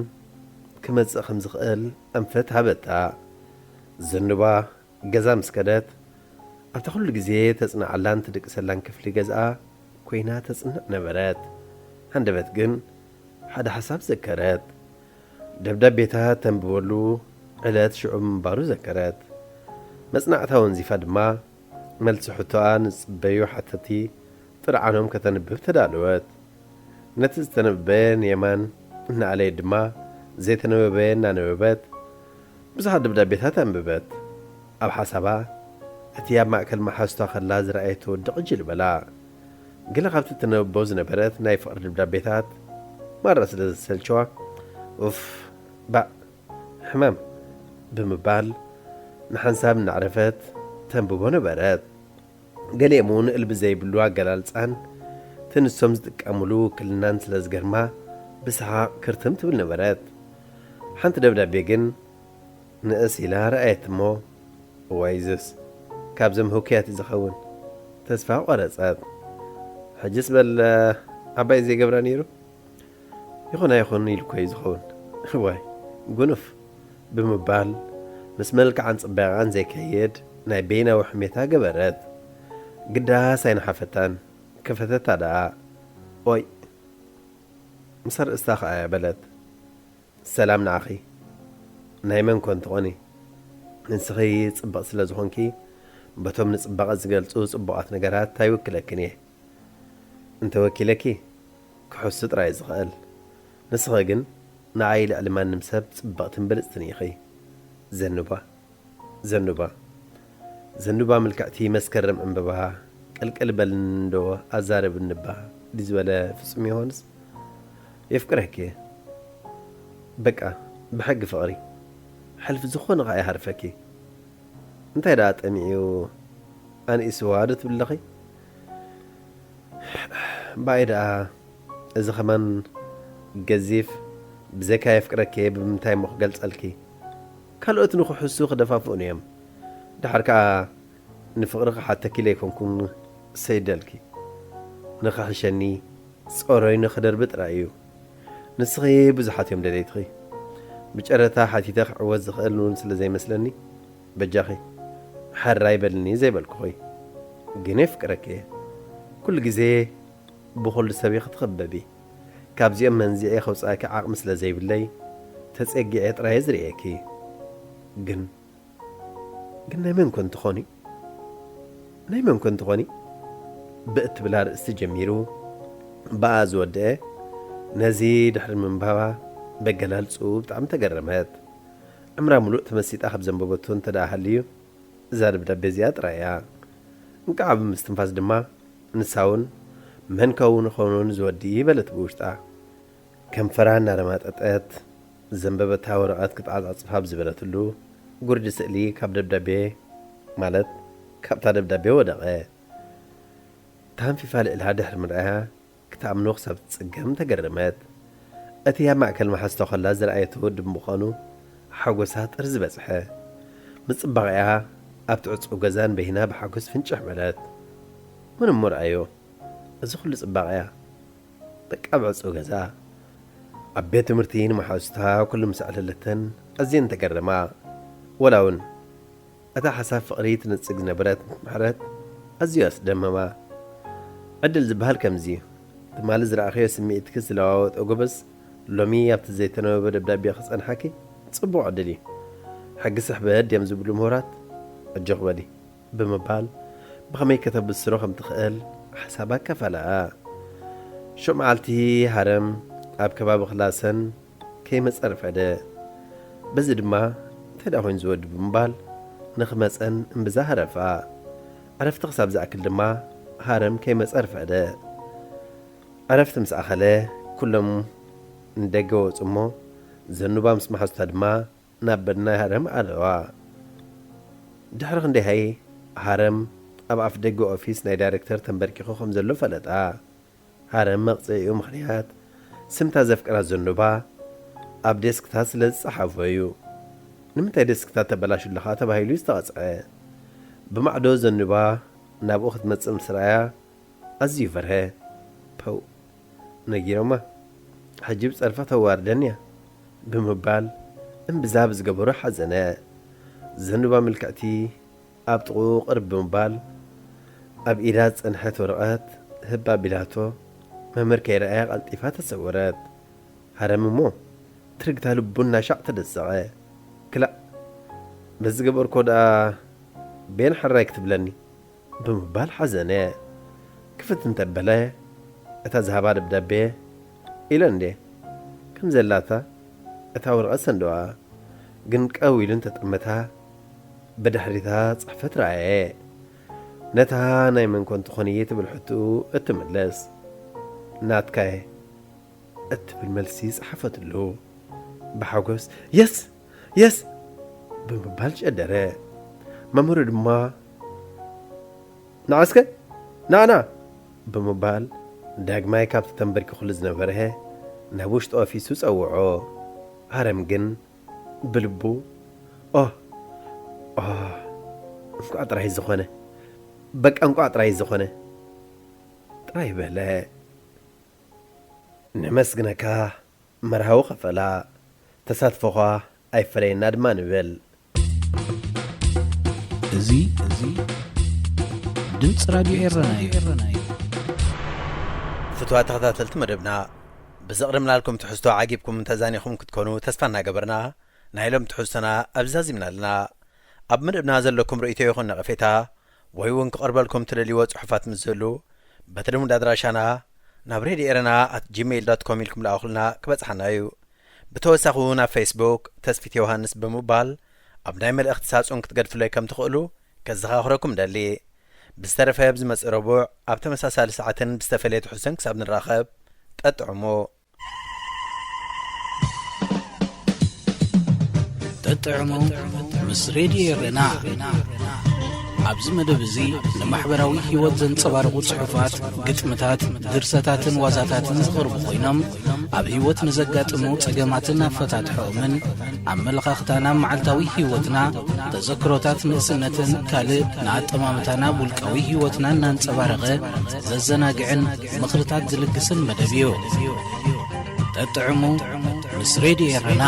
ክመጽእ ከም ዝኽእል ኣንፈት ሃበታ። ዘኑባ ገዛ ምስ ከደት ኣብታ ኩሉ ግዜ ተጽንዓላን ትድቅሰላን ክፍሊ ገዝኣ ኮይና ተጽንዕ ነበረት። ሃንደበት ግን ሓደ ሓሳብ ዘከረት። ደብዳቤታት ተንብበሉ ዕለት ሽዑ ምንባሩ ዘከረት። መጽናዕታ ወንዚፋ ድማ መልሲ ሕቶኣ ንጽበዩ ሓተቲ ጥርዓኖም ከተንብብ ተዳለወት። ነቲ ዝተነበበ ንየማን እናኣለየት ድማ ዘይተነበበ እናነበበት ብዙሓት ደብዳቤታት ኣንበበት። ኣብ ሓሳባ እቲ ኣብ ማእከል መሓዙታ ከላ ዝረኣየቶ ወዲ ቅጅል በላ። ገለ ካብቲ ትነበቦ ዝነበረት ናይ ፍቕሪ ደብዳቤታት ማራ ስለ ዘሰልቸዋ፣ ኡፍ ባእ ሕማም ብምባል ንሓንሳብ እናዕረፈት ተንብቦ ነበረት። ገሊኦም እውን እልቢ ዘይብሉ ኣገላልጻን እቲ ንሶም ዝጥቀምሉ ውክልናን ስለ ዝገርማ ብሰሓቕ ክርትም ትብል ነበረት። ሓንቲ ደብዳቤ ግን ንእስ ኢላ ረኣየት እሞ፣ እዋይ ዙስ ካብዞም ህውክያት እዩ ዝኸውን። ተስፋ ቆረጸት። ሕጅስ በል ዓባይ ዘይገብራ ነይሩ? ይኹን ኣይኹን ኢሉ እኮ እዩ ዝኸውን። እዋይ ጉኑፍ ብምባል ምስ መልክዓን ጽባቐኣን ዘይከይድ ናይ በይናዊ ሕሜታ ገበረት። ግዳስ ኣይነሓፈታን። ከፈተታ ደኣ። ኦይ ምስ ኣርእስታ ኸኣ እያ በለት። ሰላም ንዓኺ። ናይ መን ኮን ትኾኒ? ንስኺ ጽብቕቲ ስለ ዝኾንኪ በቶም ንጽባቐ ዝገልጹ ጽቡቓት ነገራት ኣይውክለክን እየ። እንተወኪለኪ ክሕሱ ጥራይ ዝኽእል። ንስኺ ግን ንዓይ ልዕሊ ማንም ሰብ ጽብቕትን ብልጽትን ኢኺ። ዘኑባ። ዘኑባ። ዘኑባ ምልክዕቲ መስከረም ዕምበባ ቅልቅል በልኒ እንዶ ኣዛርብኒ እባ ድዩ ዝበለ ፍጹም ዮሃንስ? የፍቅረኪ እየ። በቃ ብሕጊ ፍቕሪ። ሕልፊ ዝኾነ ኸኣ ይሃርፈኪ። እንታይ ደኣ ጠሚዑ ኣንኢስዋ ዶ ትብሊ ኣለኺ? ባይ ደኣ እዚ ኸማን ገዚፍ ብዘይካ የፍቅረኪ እየ ብምንታይ እሞ ክገልጸልኪ? ካልኦት ንኽሕሱ ክደፋፍኡኒ እዮም። ደሓር ከኣ ንፍቕሪ ክሓተኪ ለይኮንኩን ሰይደልኪ። ንኽሕሸኒ ጸሮይ ንኽደርቢ ጥራይ እዩ። ንስኺ ብዙሓት እዮም ደለይትኺ። ብጨረታ ሓቲተ ክዕወት ዝኽእል እውን ስለ ዘይመስለኒ በጃኺ ሕራይ በልኒ ዘይበልኩኺ፣ ግን የፍቅረኪ እየ። ኩሉ ግዜ ብኹሉ ሰብ ክትኽበቢ፣ ካብዚኦም መንዚዐ ከውፅኣኪ ዓቕሚ ስለ ዘይብለይ፣ ተፀጊዐ ጥራየ ዝርእየኪ። ግን፣ ግን ናይ መን ኮን ትኾኒ? ናይ መን ኮን ትኾኒ? ብእትብል ኣርእስቲ ጀሚሩ፣ ብኣ ዝወደአ፣ ነዚ ድሕሪ ምንባባ በገላልፅኡ ብጣዕሚ ተገረመት። ዕምራ ሙሉእ ተመሲጣ ካብ ዘንበበቶ እንተ ደኣ ሃልዩ፣ እዛ ደብዳቤ እዚኣ ጥራይ እያ። እንቃዕ ብምስትንፋስ ድማ፣ ንሳ እውን፣ "መን ከውን ኾኑን ዝወዲ?" በለት ብውሽጣ። ከንፈራ እናረማጠጠት፣ ዘንበበታ ወረቐት ክትዓጻጽፍ ኣብ ዝበለትሉ፣ ጉርዲ ስእሊ ካብ ደብዳቤ፣ ማለት ካብታ ደብዳቤ ወደቐ። ተሃንፊፋ ልዕላ ድሕሪ ምርኣያ፣ ክትኣምኖ ክሳብ ትጽገም ተገረመት። እቲ ኣብ ማእከል መሓዝቶ ከላ ዝረኣየቶ ወዲ ብምዃኑ፣ ሓጎሳ ጥርዚ በጽሐ። ምጽባቐኣ ኣብቲ ዕጹው ገዛ ኣንበይና ብሓጎስ ፍንጭሕ በለት። "ምን እሞ ረኣዮ፣ እዚ ኩሉ ጽባቐያ፣ በቃ ኣብ ዕጹው ገዛ?" ኣብ ቤት ትምህርቲ ንመሓዙታ ኩሉ ምስ ኣዕለለተን ኣዝየን ተገረማ። ወላ እውን እታ ሓሳብ ፍቕሪ ትነጽግ ዝነበረት ምሕረት ኣዝዩ ኣስደመማ። ዕድል ዝበሃል ከምዚ እዩ። ትማሊ ዝረኣኽዮ ስምዒትኪ ዝለዋወጠ ጎበዝ፣ ሎሚ ኣብቲ ዘይተነበበ ደብዳቤ ክጸንሓኪ ጽቡቕ ዕድል እዩ። ሕጊ ስሕበት ድዮም ዝብሉ ምሁራት? ኣጆኺ በሊ፣ ብምባል ብኸመይ ከተብስሮ ከም ትኽእል ሓሳባ ኣካፈለኣ። ሽዑ መዓልቲ ሃረም ኣብ ከባቢ ክላሰን ከይመጸ ረፈደ። በዚ ድማ፣ "እንታይ ደኣ ኮይኑ ዝወዲ?" ብምባል ንኽመጸን እምብዛ ሃረፋ። ዕረፍቲ ክሳብ ዝኣክል ድማ ሃረም ከይመጸ ረፈደ። ዕረፍቲ ምስ ኣኸለ፣ ኩሎም ንደገ ወጹ እሞ፣ ዘኑባ ምስ መሓዙታ ድማ ናብ በድናይ ሃረም ኣለዋ። ድሕሪ ክንደይ ሃይ፣ ሃረም ኣብ ኣፍ ደገ ኦፊስ ናይ ዳይሬክተር ተንበርኪኹ ከም ዘሎ ፈለጣ። ሃረም መቕጽዒኡ ምኽንያት፣ ስምታ ዘፍቅራ ዘኑባ ኣብ ዴስክታ ስለ ዝጸሓፎ እዩ። "ንምንታይ ዴስክታ ተበላሹ ኣለኻ?" ተባሂሉ ዝተቐጽዐ። ብማዕዶ ዘኑባ ናብኡ ክትመጽእ ምስ ረኣያ፣ ኣዝዩ ፈርሀ። "ፐው፣ ነጊሮማ፣ ሕጂ ብጸርፋ ተዋርደኒ እያ" ብምባል እምብዛ ብዝገበሮ ሓዘነ። ዘኑባ ምልክዕቲ ኣብ ጥቕኡ ቅርብ ብምባል፣ ኣብ ኢዳ ዝጸንሐት ወረቐት ህብ ኣቢላቶ፣ መምህር ከይረኣያ ቀልጢፋ ተሰወረት። ሃረም እሞ ትርግታ ልቡ እናሻዕ ተደሰቐ። "ክላእ፣ በዚ ገበርኮ ደኣ ቤን ሕራይ ክትብለኒ?" ብምባል ሓዘነ። ክፍት እንተበለ፣ እታ ዝሃባ ደብዳቤ ኢለ እንዴ ከም ዘላታ እታ ወረቐት ሰንደዋ፣ ግን ቀው ኢሉ እንተጠመታ፣ ብድሕሪታ ጽሕፈት ረኣየ። ነታ ናይ መን ኮን ትኾን እየ ትብል ሕቶ እትምልስ፣ "ናትካየ" እትብል መልሲ ጸሓፈትሉ። ብሓጎስ፣ "የስ! የስ!" ብምባል ጨደረ። መምህሩ ድማ፣ "ንዓ እስከ፣ ንዓ፣ ንዓ!" ብምባል ዳግማይ ካብቲ ተንበርኪኹሉ ዝነበረ ናብ ውሽጢ ኦፊሱ ጸውዖ። ሃረም ግን ብልቡ፣ "ኦ፣ ኦ፣ እንቋዕ ጥራይ ዝኾነ፣ በቃ እንቋዕ ጥራይ ዝኾነ" ጥራይ በለ። "ነመስግነካ መርሃዊ ከፈላ፣ ተሳትፎኻ ኣይፈለየና ድማ ንብል።" እዚ፣ እዚ ድምፂ ራድዮ ኤረና እዩ። ፍትዋት ተኸታተልቲ መደብና፣ ብዘቕረብናልኩም ትሕዝቶ ዓጊብኩም ተዛኒኹም ክትኮኑ ተስፋ እናገበርና፣ ናይ ሎም ትሕዝቶና ኣብዚ ዛዚምና ኣለና። ኣብ መደብና ዘለኩም ርእይቶ ይኹን ነቐፌታ፣ ወይ እውን ክቐርበልኩም ትደልይዎ ጽሑፋት ምስ ዝህሉ፣ በቲ ልሙድ ኣድራሻና ናብ ሬድዮ ኤረና ኣት ጂሜይል ዶት ኮም ኢልኩም ለኣኹልና ክበጽሓና እዩ። ብተወሳኺ እውን ኣብ ፌስቡክ ተስፊት ዮሃንስ ብምባል ኣብ ናይ መልእኽቲ ሳጹን ክትገድፍለይ ከም ትኽእሉ ከዘኻኽረኩም ደሊ። ብዝተረፈ ኣብ ዝመጽእ ረቡዕ ኣብ ተመሳሳሊ ሰዓትን ብዝተፈለየ ትሕዝቶን ክሳብ ንራኸብ፣ ጠጥዕሙ። ጠጥዕሙ ምስ ሬድዮ ኤረና። ኣብዚ መደብ እዚ ንማሕበራዊ ህይወት ዘንጸባርቑ ጽሑፋት፣ ግጥምታት፣ ድርሰታትን ዋዛታትን ዝቐርቡ ኮይኖም፣ ኣብ ህይወት ንዘጋጥሙ ጸገማትን ኣፈታትሖኦምን፣ ኣመለኻኽታና ኣብ መዓልታዊ ህይወትና፣ ተዘክሮታት ንእስነትን ካልእ ንኣጠማምታና ኣብ ውልቃዊ ህይወትና እናንጸባረቐ ዘዘናግዕን ምኽርታት ዝልግስን መደብ እዩ። ጠጥዕሙ ምስ ሬድዮ ኤረና።